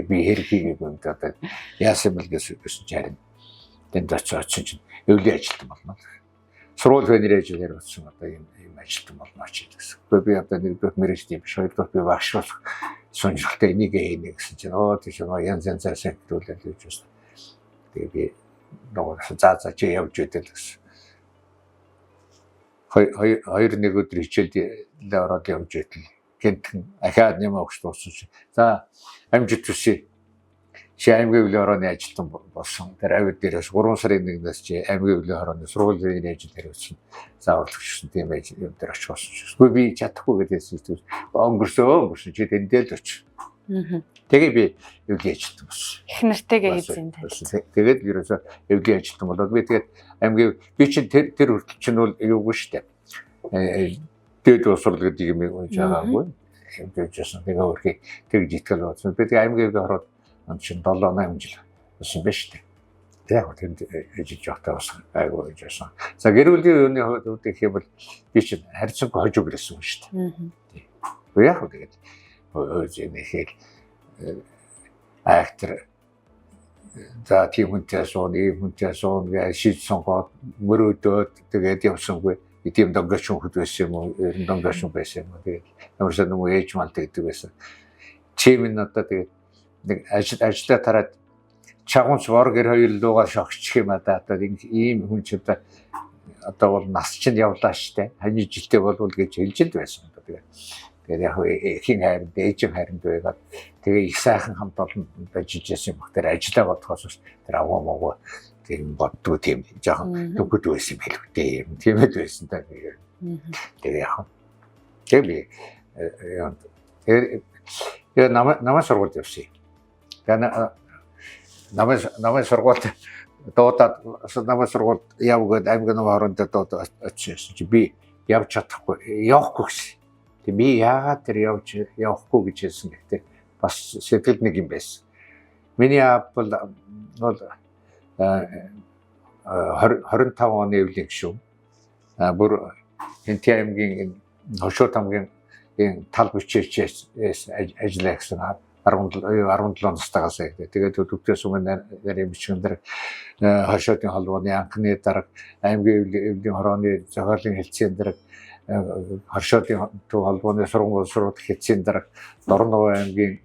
Speaker 2: Би хэрэг хийгээгүй юм да. Яасан бэл гэсэн чинь харин тэнд очиод чинь өвлийн ажилтан болно. Сургууль фэнэрийн ажил хариуцсан одоо ийм ажилтан болно ч гэсэн. Гэхдээ би одоо нэг дэх мэрэгч юм биш. Хоёрдугаар би багш болох сонирхолтой энийг хийнэ гэсэн чинь оо тийш янз янзаар санхтруулаад явж байсан. Тэгээ би нөгөө за чи явж өгдөл гэсэн. Хоёр нэг өдөр хичээлдээ ороод явж өгдөл. Гэнтэн ахаад юм огш дууссан чинь. За амжид төсөй. Чи аймгийн өвлийн хорооны ажилтан болсон. Тэр авид дээрээс 3 сарын 1-ээс чи аймгийн өвлийн хорооны сургуулийн ажил хариуцсан. Зааварлагчсан тийм ажил юм дээр очих болсон. Үгүй би чадахгүй гэдээсэн чинь өнгөрсөн чи тэндээ л оч. Тэгээ би өвлийн ажилтан болсон.
Speaker 1: Их нартайгаа хийсэн
Speaker 2: юм. Тэгээд ерөөсөө өвлийн ажилтан болоод би тэгээд аймгийн би чинь тэр хүртэл чинь бол юугүй шүү дээ. Дээд боловсрол гэдэг юм унж байгаагүй. Хэмжээжсэн. Тэгээ өөрхий тэгж итгэл бодсон. Би тэгээ аймгийн өвлийн хороод он чинь 7-8 жил болсон байна шүү дээ. Яг тэнд ажиллаж байхдаа бас айгүй гэж байсан. За гэр бүлийн юуны хувьд гэх юм бол би чинь харьцангуй хожуу гэрсэн хүн шүү дээ. Яг хөө тэгээд нэхэл актер за тийм хүнтэй суун, ийм хүнтэй суун гэж шийд сонгоод мөрөөдөөд тэгээд явсангүй. Тийм донгоч хүн байсан юм уу? Ер нь донгоч хүн байсан юм уу? Тэгээд ямар ч нэг ээж мал тэгдэг байсан. Чи минь одоо тэгээд нэг ажлаа тараад чагуунц бор гэр хоёр луугаа шогчих юм а да. Одоо ийм хүн чи одоо бол нас чинь явлаа штэ. Ханы жилтэй болвол гэж хэлж л байсан. Тэгээд яг эхийн хайранд, ээжийн хайранд байгаад тэгээ их сайхан хамт олон ажиллаж байсан юм баг. Тэр ажиллаа бодохоос тэр аваа могоо тийм боддгоо тийм жоохон төгөд байсан юм хэлвэ дээ. Юм тийм л байсан та. Тэгээ яг. Тэгээ би тэгээ намаа сургуульд явсан юм. Тэгээ намаа сургуульд дуудаад намаа сургуульд яв гээд аймаг нам оронд дуудаад очсон чи би явж чадахгүй явахгүй гэсэн. Тэг би яагаад тэр явж явахгүй гэж хэлсэн гэхдээ бас сэтгэл нэг юм байсан. Миний аав бол 25 оны өвлийн гишүүн. Бүр Хэнти аймгийн Хошуу тамгийн тал бичээчээс ажиллаа гэсэн 17 настайгаас. Тэгээд төвдөөс өмнө нарийн бичгэн дээр Хошоодын холбооны анхны дарга, аймгийн өвлийн хорооны зохиолын хэлтсийн дарга, Хоршоодын төв холбооны сургууль сургууль хэлтсийн дарга, Дорногов аймгийн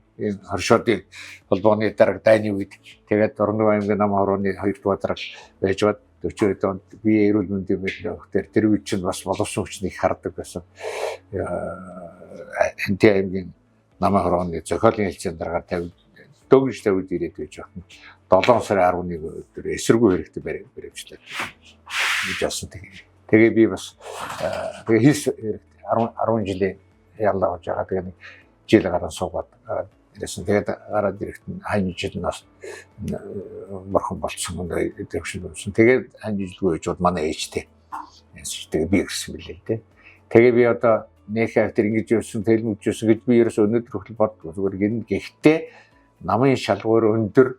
Speaker 2: Хоршоодын холбооны дарга дайны үед тэгээд Дорногов аймгийн нам хорооны 2 дугаар дарга байж бод 42 онд би эрүүл мэндийн мэдлэг тэр үед чинь бас боловсон хүчнийг хардаг байсан. Хэнти аймгийн намын хорооны зохиолын хэлтсийн даргаар 50 дөнгөж 50-д ирээд байж байгаа. 7 сарын 11 өдөр эсэргүү хэрэгтэй баривчлаа гэж болсон. Тэгээ би бас тэгээ хийс хэрэгтэй 10 жилийн яллаа болж байгаа. Тэгээ нэг жил гарan суугаад ирсэн. Тэгээд гараад ирэхэд нь хань жил нас бурхан болцсон дэвшил болсон. Тэгээд хань жилгүй байж бод манай ээжтэй. Тэгээд би ирсэн билээ дээ. Тэгээ би одоо нөхөө тэр ингэж явсан, тэлмэж явсан гэж би ерөөс өнөөдөр хүртэл боддгоо. Зүгээр гин гэхдээ намын шалгуур өндөр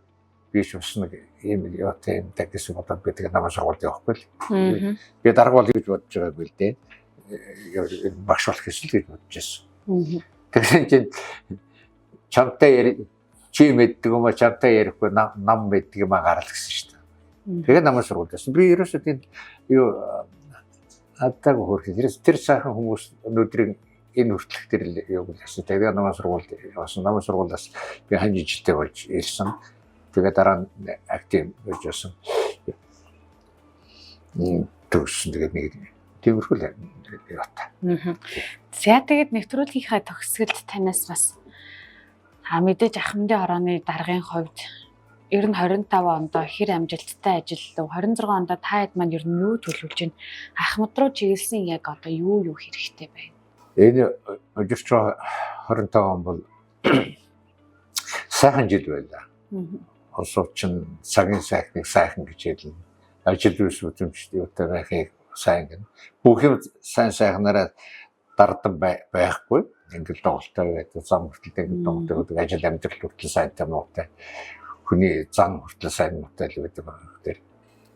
Speaker 2: би ч бас нэг ийм юутай юм даа гэсэн бодоод би тэгээ намын сургуульд явахгүй л. Би дарга бол гэж бодож байгаагүй л дээ. Багш болох гэсэн л гэж бодож байсан. Тэгсэн чинь чамтай яри чи мэддэг юм а чамтай ярихгүй нам мэддэг юм а гарал гэсэн шүү дээ. Тэгээ намын сургуульд байсан. Би ерөөсөө тийм юу адаг хөрх. Тэр сайхан хүмүүс өнөөдрийн энэ хүртэлх тэр юу гэсэн. Тэгээ намын сургуульд явсан. Намын сургуулиас би хань жилтэй болж ирсэн. Тэгээ дараа нь актив гэж байсан. Төгссөн. Тэгээд нэг тиймэрхүү л явта.
Speaker 1: За тэгээд нэвтрүүлгийнхаа төгсгөлд танаас бас мэдээж Ахмадын хорооны даргын хувьд ер нь 25 ондоо хэр амжилттай ажиллав, 26 ондоо та хэд маань ер нь юу төлөвлөж байна? Ахмад руу чиглэсэн яг одоо юу юу хэрэгтэй байна?
Speaker 2: Энэ өдөрч 25 он бол сайхан жил байлаа. Улсууд чинь цагийн сайхныг сайхан гэж хэлнэ. Ажил үйлс үзэмжтэй юутай байхыг сайн гэнэ. Бүх юм сайн сайхнараа дардан байхгүй. Ингээл доголтой байдаг, зам хүртэл ингээл доголтой байдаг, ажил амьдрал хүртэл сайнтай муутай. Хүний зан хүртэл сайн муутай л байдаг байна.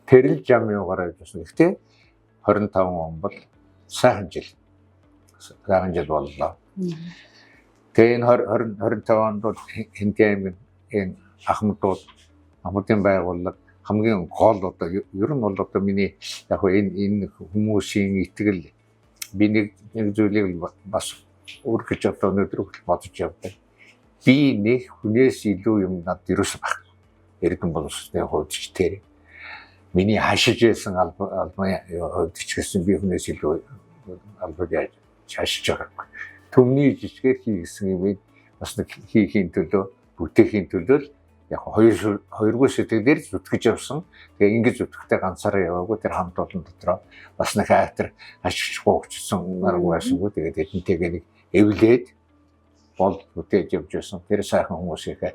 Speaker 2: Тэр л жам юугаар явж байсан. Гэхдээ 25 он бол сайхан жил. Сайхан жил боллоо. Тэгээ энэ 20 25 онд бол Хинти аймгийн энэ Ахмадууд, Ахмадын байгууллага хамгийн гол одоо ер нь бол одоо миний яг энэ хүмүүсийн итгэл би нэг зүйлийг бас өөр гэж одоо өнөөдөр хүртэл бодож явдаг. Би нэг хүнээс илүү юм надад ерөөсөө байхгүй. Эрдэнэ боловсролын хувьд ч тэр. Миний хашиж байсан албаны хувьд ч гэсэн би хүнээс илүү албаг яаж хашиж байгаагүй. Түмний жижигээр хий гэсэн юм бас нэг хийхийн төлөө, бүтээхийн төлөө л яг хоёргүй сэтгэлээр зүтгэж явсан. Тэгээ ингэж зүтгэхдээ ганцаараа яваагүй, тэр хамт олон дотроо бас нэг айхтар ашигч гуйгчсан арга байсангүй. Тэгээд эдэнтэйгээ нэг эвлээд бол бүтээж явж байсан. Тэр сайхан хүмүүсийнхээ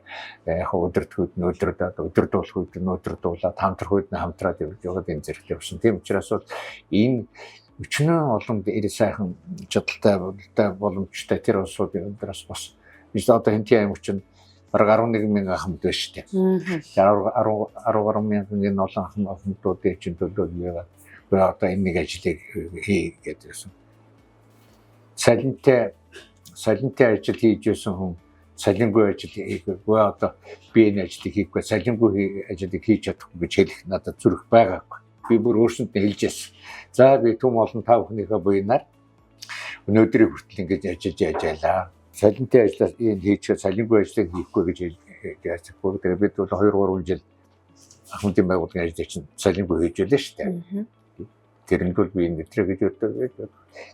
Speaker 2: яг өдөртгүүд нь өдөрдөөд, өдөрдуулах үед нь өдөрдуулаад, хамтрах үед нь хамтраад явж байгаад энэ зэрэг явсан. Тийм учраас бол энэ өчнөө олон эр сайхан чадaltaй боломжтой тэр улсуудын өндрөөс бас одоо Хинти аймаг чинь бараг 11 мянган ахмад байна шүү дээ. 10 гаруй мянган энэ олон ахмадуудын чинь төлөө яагаад одоо энэ нэг ажлыг хий гэдээсэн. Салинтай ажил хийж байсан хүн салингүй ажил хийхгүй, одоо би энэ ажлыг хийхгүй, салингүй ажлыг хийж чадахгүй гэж хэлэх надад зүрх байгаагүй. Би бүр өөрсөнд нь хэлж байсан. За би түм олон та бүхнийхээ буйнаар өнөөдрийн хүртэл ингэж ажиллаж яаж байлаа. Салинтай ажлаа энэ хийчихээ салингүй ажлыг хийхгүй гэж хэлж. Тэгээ бид бол 2-3 жил Ахмадын байгууллагын ажлыг чинь салингүй хийж байлаа шүү дээ. Тэрэнд бол би энэ өдрөө гэж боддог.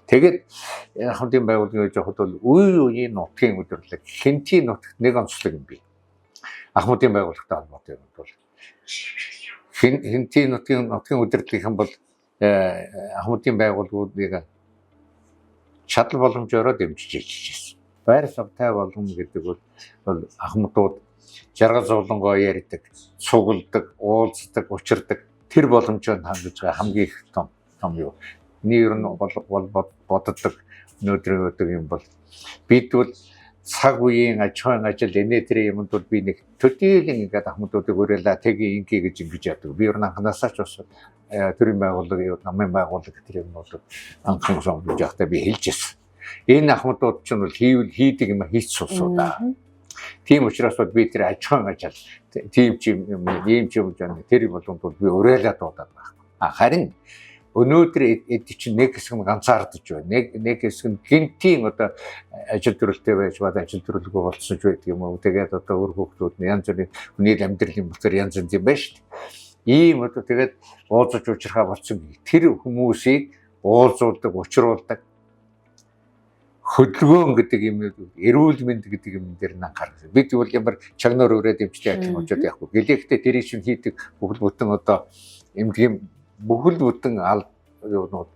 Speaker 2: Тэгээд Ахмадын байгууллагын гэж явахад бол үе үеийн нутгийн удирдлага Хинтийн нутагт нэг онцлог юм бий. Ахмадын байгууллагатай холбоотой юм бол Хинтийн нутгийн удирдлагын бол Ахмадын байгууллагуудыг чадал боломжоор дэмжиж ирсэн. Байр савтай болгон гэдэг бол ахмадууд жаргал зовлонгоо ярьдаг, цугладаг, уулздаг, учирдаг тэр боломжоор хангаж байгаа хамгийн их том юу. Миний ер нь бол боддог өнөөдрийн өдөг юм бол бид бол цаг үеийн аж ахуйн ажил энэ тэр юмд бол би нэг төдийлөн ингээд ахмадуудыг уриалаа тэг ингээ гэж ингэж яадаг. Би ер нь анханасаа ч бас төрийн байгууллага, намын байгууллага тэр юм бол анхан сонгож явахдаа би хэлж байсан. Энэ ахмадууд ч бол хийвэл хийдэг юм хийц сусуу да. Тийм учраас бол би тэр аж ахуйн ажил тийм ч юм ийм ч юм жаа тэр болгонд бол би уриалаа дуудаад байхгүй. Харин өнөөдөр эд чинь нэг хэсэг нь ганцаардаж байна. Нэг хэсэг нь гинтийн одоо ажил төрөлтэй байж бод ажил төрөлгүй болсон ч байдаг юм уу. Тэгээд одоо үр хүүхдүүд нь янз бүрийн хүний амьдралын болохоор янз янз юм байна шүү дээ. Ийм одоо тэгээд уулзаж уучрахаа болсон тэр хүмүүсийг уулзуулдаг, учруулдаг хөдөлгөөн гэдэг юм, эрүүл мэнд гэдэг юм дээр нь анхаарах. Бид бол ямар чагнаар өрөөд эмчилгээ адилхан очоод явахгүй. Гэлээхдээ тэрийг шин хийдэг бүхэл бүтэн одоо эмнэлгийн бүхэл бүтэн аль юунууд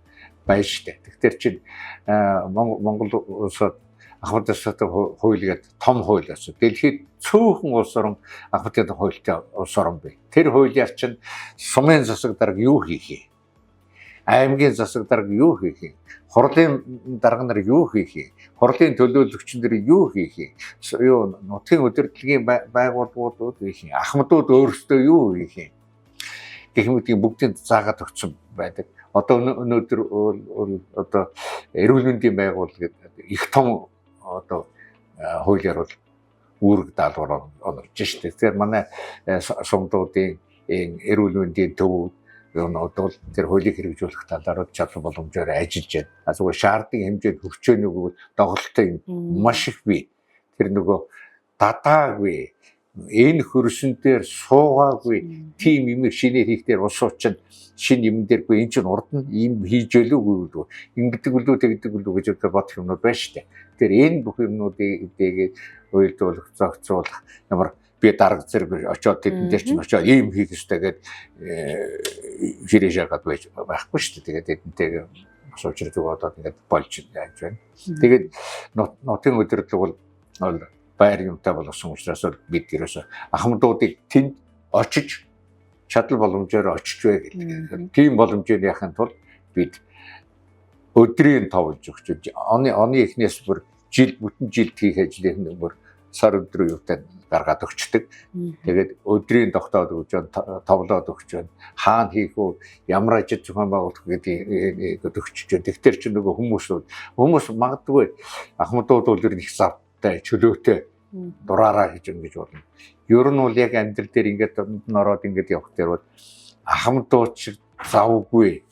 Speaker 2: байна штэ. Тэгэхээр чинь Монгол улсад Ахмад засаг хууль гэдэг том хууль болсон. Дэлхийд цөөхөн улс орон ахмадын хуультай улс орон бий. Тэр хуулиар чинь сумын засаг дарга юу хийх юм? Аймгийн засаг дарга юу хийх юм? Хурлын дарга нар юу хийх юм? Хурлын төлөөлөгч нар юу хийх юм? Юу нутгийн удирдлагын байгууллагууд хийх юм? Ахмадууд өөрсдөө юу хийх юм? Гэх мэтийн бүгдийг заагаад өгсөн байдаг. Одоо өнөөдөр одоо эрүүл мэндийн байгууллага гэдэг их том одоо хуулиар бол үүрэг даалгавар оногдож штэ. Тэгэхээр манай сумдуудын эрүүл мэндийн төв юмнууд бол тэр хуулийг хэрэгжүүлэх талаар чадвар боломжоор ажиллаж байна. А зүгээр шаардлагын хэмжээнд хөгжөөнөг бол доголдолтой юм маш их бий. Тэр нөгөө дадаагүй, энэ хөрсөн дээр суугаагүй тийм юм шинээр хийхдээ улс чинь шинэ юм дээргүй, энэ чинь урд нь ийм хийж өлөөгүй үү, ингэдэг үлүү, тэгдэг үлүү гэж одоо бодох юмнууд байна шүү дээ. Тэгэхээр энэ бүх юмнуудыг дэгээ уйлдуулах, зохицуулах ямар би дарга зэрэг очиод тэдэн дээр чинь очиод ийм хийх ёстой гэд хэрэг шагаад байж байхгүй шүү дээ. Тэгээд тэдэнтэйгээ бас учир зүг одоо ингээд болж яаж байна. Тэгээд нутгийн удирдлага бол байр юмтай болгосон учраас бид ерөөсө ахмадуудыг тэнд очиж чадал боломжоор очиж бай гэдэг. Тийм боломжийг яхахын тулд бид өдрийн товлж өгч, оны эхнээс бүр жил бүтэн жилд хийх ажлыг нь бүр сар өдрөө юутай гаргаад өгчдөг. Тэгээд өдрийн тогтоод өгч байна, товлоод өгч байна. Хаана хийх үү, ямар ажил зохион байгуулах гэдгийг өгч байна. Тэгэхээр чи нөгөө хүмүүс магадгүй ахмадууд бол ер нь их завтай, чөлөөтэй дураараа гэж ингэж болно. Ер нь бол яг амьдрал дээр ингээд ороод ингээд явах дээр бол ахмадууд шиг завгүй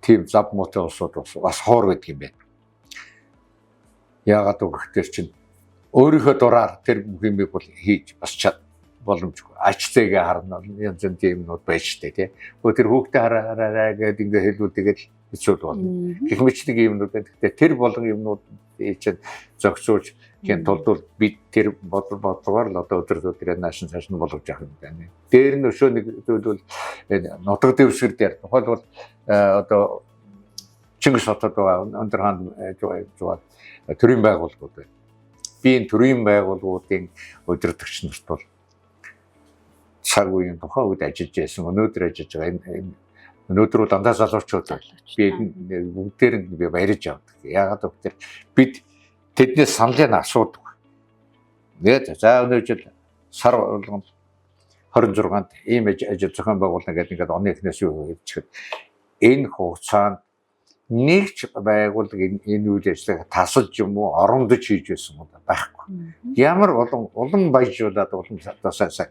Speaker 2: тийм зав муутай улсууд бас хоор байдаг юм байна. Яагаад үг гэхээр чинь өөрийнхөө дураар тэр бүх юмыг бол хийж бас чад боломжгүй. Ач зээгээ харна, янз янз юмнууд байж штэ тий. Өө тэр хүүхдээ хараараа гэдэг ингээ хэлвэл тэгээд хэцүү болно. Гэх мэт нэг юмнууд байна. Гэхдээ тэр болгон юмнууд чинь зохицуулж хэн тулд бол бид тэр бодол бодлогоор л одоо өдөр өдрөө наашин цааш нь болгож явах юм байна. Дээр нь өшөө нэг зүйл бол нутаг дэвсгэр дээр тухайлбал одоо Чингис хотод байгаа өндөр хаанд жугаа төрийн байгууллагууд байна. Би энэ төрийн байгууллагуудын удирдагч нарт бол цаг үеийн тухайн үед ажиллаж байсан, өнөөдөр ажиллаж байгаа энэ өнөөдөр бол дандаа залуучууд байна. Би бүгдээр нь би баярж авдаг. Яагаад гэвэл бид тэднээс саналыг асуудаг. Тэгээд за өнөө жил сар болгонд 26-нд ийм ажил зохион байгуулна гэдэг ингээд оны эхнээс юу хийчихээд энэ хугацаанд нэг ч байгууллага энэ үйл ажиллагааг тасалж юм уу орондож хийж байсан юм байхгүй. Ямар улам улам баяжуулаад улам одоо сайн сайн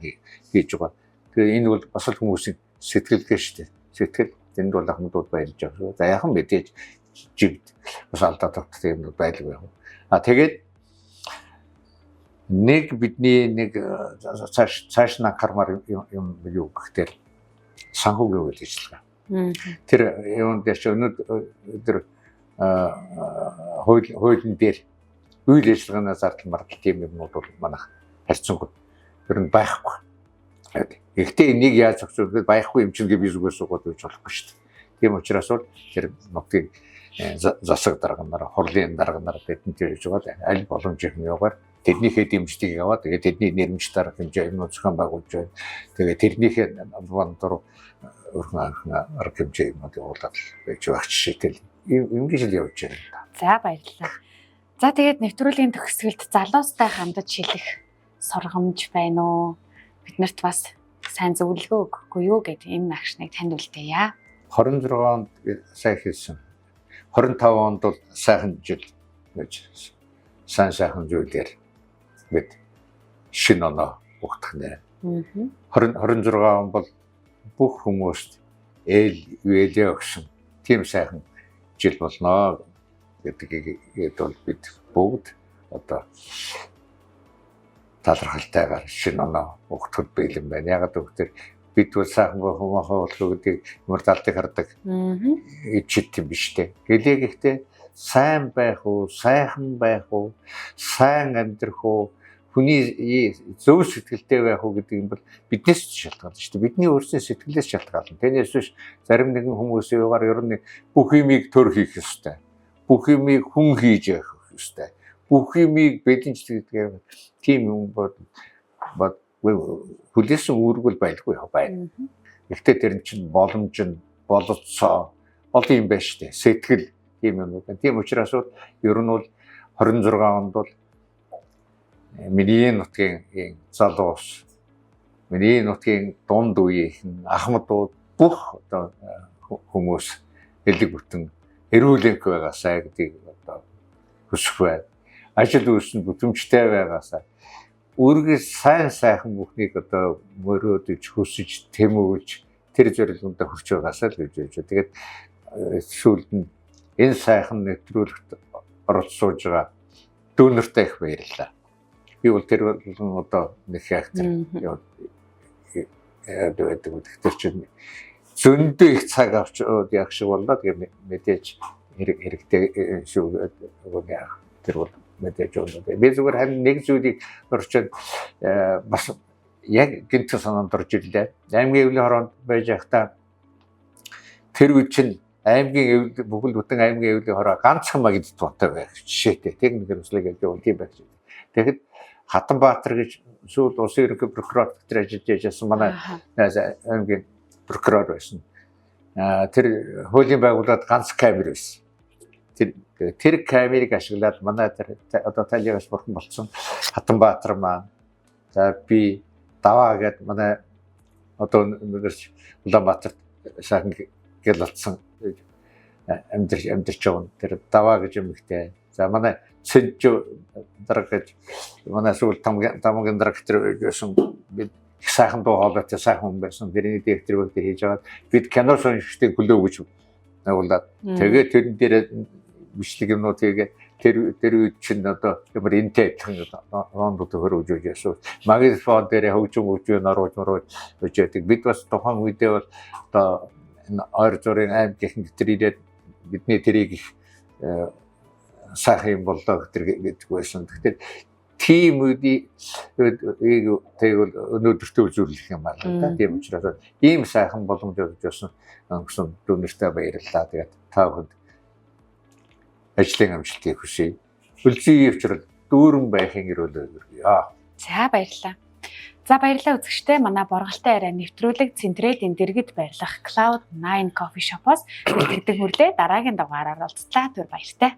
Speaker 2: хийж байгаа. Тэгээ энэ бол бас л хүмүүсийн сэтгэлгээ шүү дээ. Сэтгэл энд бол ахмадууд баярлж байгаа шүү. За яхан мэдээж жигд бас алдаа тогтдог юм байлгүй яг. А тэгээд нэг бидний нэг цааш нь анхаармаар юм юу гэхтэл санхүүгийн үйл ажиллагаа. Тэр юун дээр чи өнөөдөр хуулийн дээр үйл ажиллагаанаа зардал мардал тийм юмнууд бол манайх харьцангуй ер нь байхгүй. Гэхдээ энийг яаж зохицуулах вэ? Байхгүй юм чинь би зүгээр суугаад байж болохгүй шүү дээ. Тийм учраас бол тэр нутгийн засаг дарга нар, хурлын дарга нар тэдний хийж байгаа аль боломжийн юугаар тэрнийхээ дэмжлэгийг аваад тэгээд тэдний нэрмж дарга хэмжээ юмнууд зохион байгуулж байна. Тэгээд тэрнийхээ бандур өрхөн анхан арга хэмжээ юмнууд явуулаад байж байх жишээтэй ингэж л явж байна.
Speaker 1: За баярлалаа. За тэгээд нэвтрүүлгийн төгсгөлд залуустай хандаж хэлэх сургамж байна уу? Биднэрт бас сайн зөвлөгөө өгөхгүй юу гэдэг энэ агшныг танд үлдээе.
Speaker 2: 26 онд сайн хэлсэн. 25 онд бол сайхан жил гэж сайн сайхан зүйлээр бид шинэ оноо ухтах нэ. 20 26 он бол бүх хүмүүст ээл вэлээ өгсөн тийм сайхан жил болно гэдгийг бол бид бүгд одоо талархалтайгаар шинэ оноо ухтахад бэлэн байна. Яг гэвэл бид бол сайхан хумаахан болох гэдгийг ямар талдыг хардаг ичит юм биш үү. Гэлээ гэхдээ сайн байх уу, сайхан байх уу, сайн амьдрах уу, хүний зөв сэтгэлтэй байх уу гэдэг юм бол биднээс шалтгаална шүү дээ. Бидний өөрсдийн сэтгэлээс шалтгаална. Тэрнээс биш зарим нэгэн хүмүүсийн югаар ер нь бүх юмыг төр хийх ёстой. Бүх юмыг хүн хийж явах ёстой. Бүх юмыг бэлэнчлэг гэдэг тийм юм бод хүлээсэн үүрэг бол байлгүй яа байна. Гэхдээ тэр чинь боломж нь бололцоо олон юм байна шүү дээ. Сэтгэл тийм юм байна. Тийм учраас бол ер нь бол 26 онд бол миний нутгийн залуус, миний нутгийн дунд үеийнхэн, ахмадууд, бүх одоо хүмүүс элэг бүтэн эрүүл энх байгаасай гэдгийг одоо хүсэх байна. Ажил үйлс нь бүтэмжтэй байгаасай. Үүргээ сайн сайхан бүхнийг одоо мөрөөдөж, хүсэж, тэмүүлж тэр зорилгонд хүрч байгаасай л гэж бодож. Тэгээд сүүлд нь энэ сайхан нэвтрүүлэгт оролцож байгаа дүүнертэй их баярлалаа. Би бол тэр болгон одоо нэг яг тэр байдаг. Тэр чинь зөндөө их цаг авч яг шиг боллоо. Тэгээ мэдээж хэрэгтэй шүү. Тэр бол мэдээж өнөө. Би зүгээр харин нэг зүйлийг орчод бас яг гинт санаанд орж ирлээ. Аймгийн эвлийн хороонд байж байхдаа тэр үе чинь аймгийн эвл бүхэл бүтэн аймгийн эвлийн хороо ганцхан магнитофонтой байх жишээтэй. Тэг нэг хэрэгслэг гэж бол тийм байх. Тэгэхэд Хатанбаатар гэж сүүл улсын ерөнхий прокурор дээр ажиллаж байсан манай аймгийн прокурор байсан. Тэр хуулийн байгууллагад ганц камер байсан. Тэр камерыг ашиглаад манай тэр одоо талигаас бурхан болцсон Хатанбаатар маань, за би даваа гэд манай одоо өнөөдөр Улаанбаатарт сайхан гэл алдсан амьдарч байгаа. Тэр даваа гэж юмхтэй. За манай Цэнжүү дарга гэж манай сүүл тамгийн дарга тэр байсан, бид их сайхан дуу хоолойтой сайхан хүн байсан. Тэрний директор бүгд хийж аваад бид кино сонирхчдыг хөлөө гэж нагуулад тэгээд тэрэн дээр бичлэг юмнууд хийгээ тэр үед чинь одоо ямар энтэй адилхан рондууд хөрөж өгч яасан. Магнитофон дээр хөгжим хөгжим оруулж оруулж өжөөдөг. Бид бас тухайн үедээ бол одоо энэ ойр зургийн аймгийн тэр ирээд бидний тэрийг их сайхан юм боллоо гэдэг байсан. Тэгэхээр тийм үедийг тэгвэл өнөөдөртөө үзүүлэх юм байна л да. Тийм учраас ийм сайхан боломж олж байсан гэсэн дүүнертэй баярлалаа. Тэгээд та бүхэнд ажлын амжилтыг хүсье. Үлзий өвчрөл дүүрэн байхын ерөөлөө өргөе.
Speaker 1: За баярлалаа. За баярлалаа үзэгчдээ, манай борголтой арай нэвтрүүлэг Центрээдийн дэргэд байрлах Cloud 9 Coffee Shop-оос бэлтгэдэг хүрлээ. Дараагийн дугаараар уулзлаа. Түр баяртай.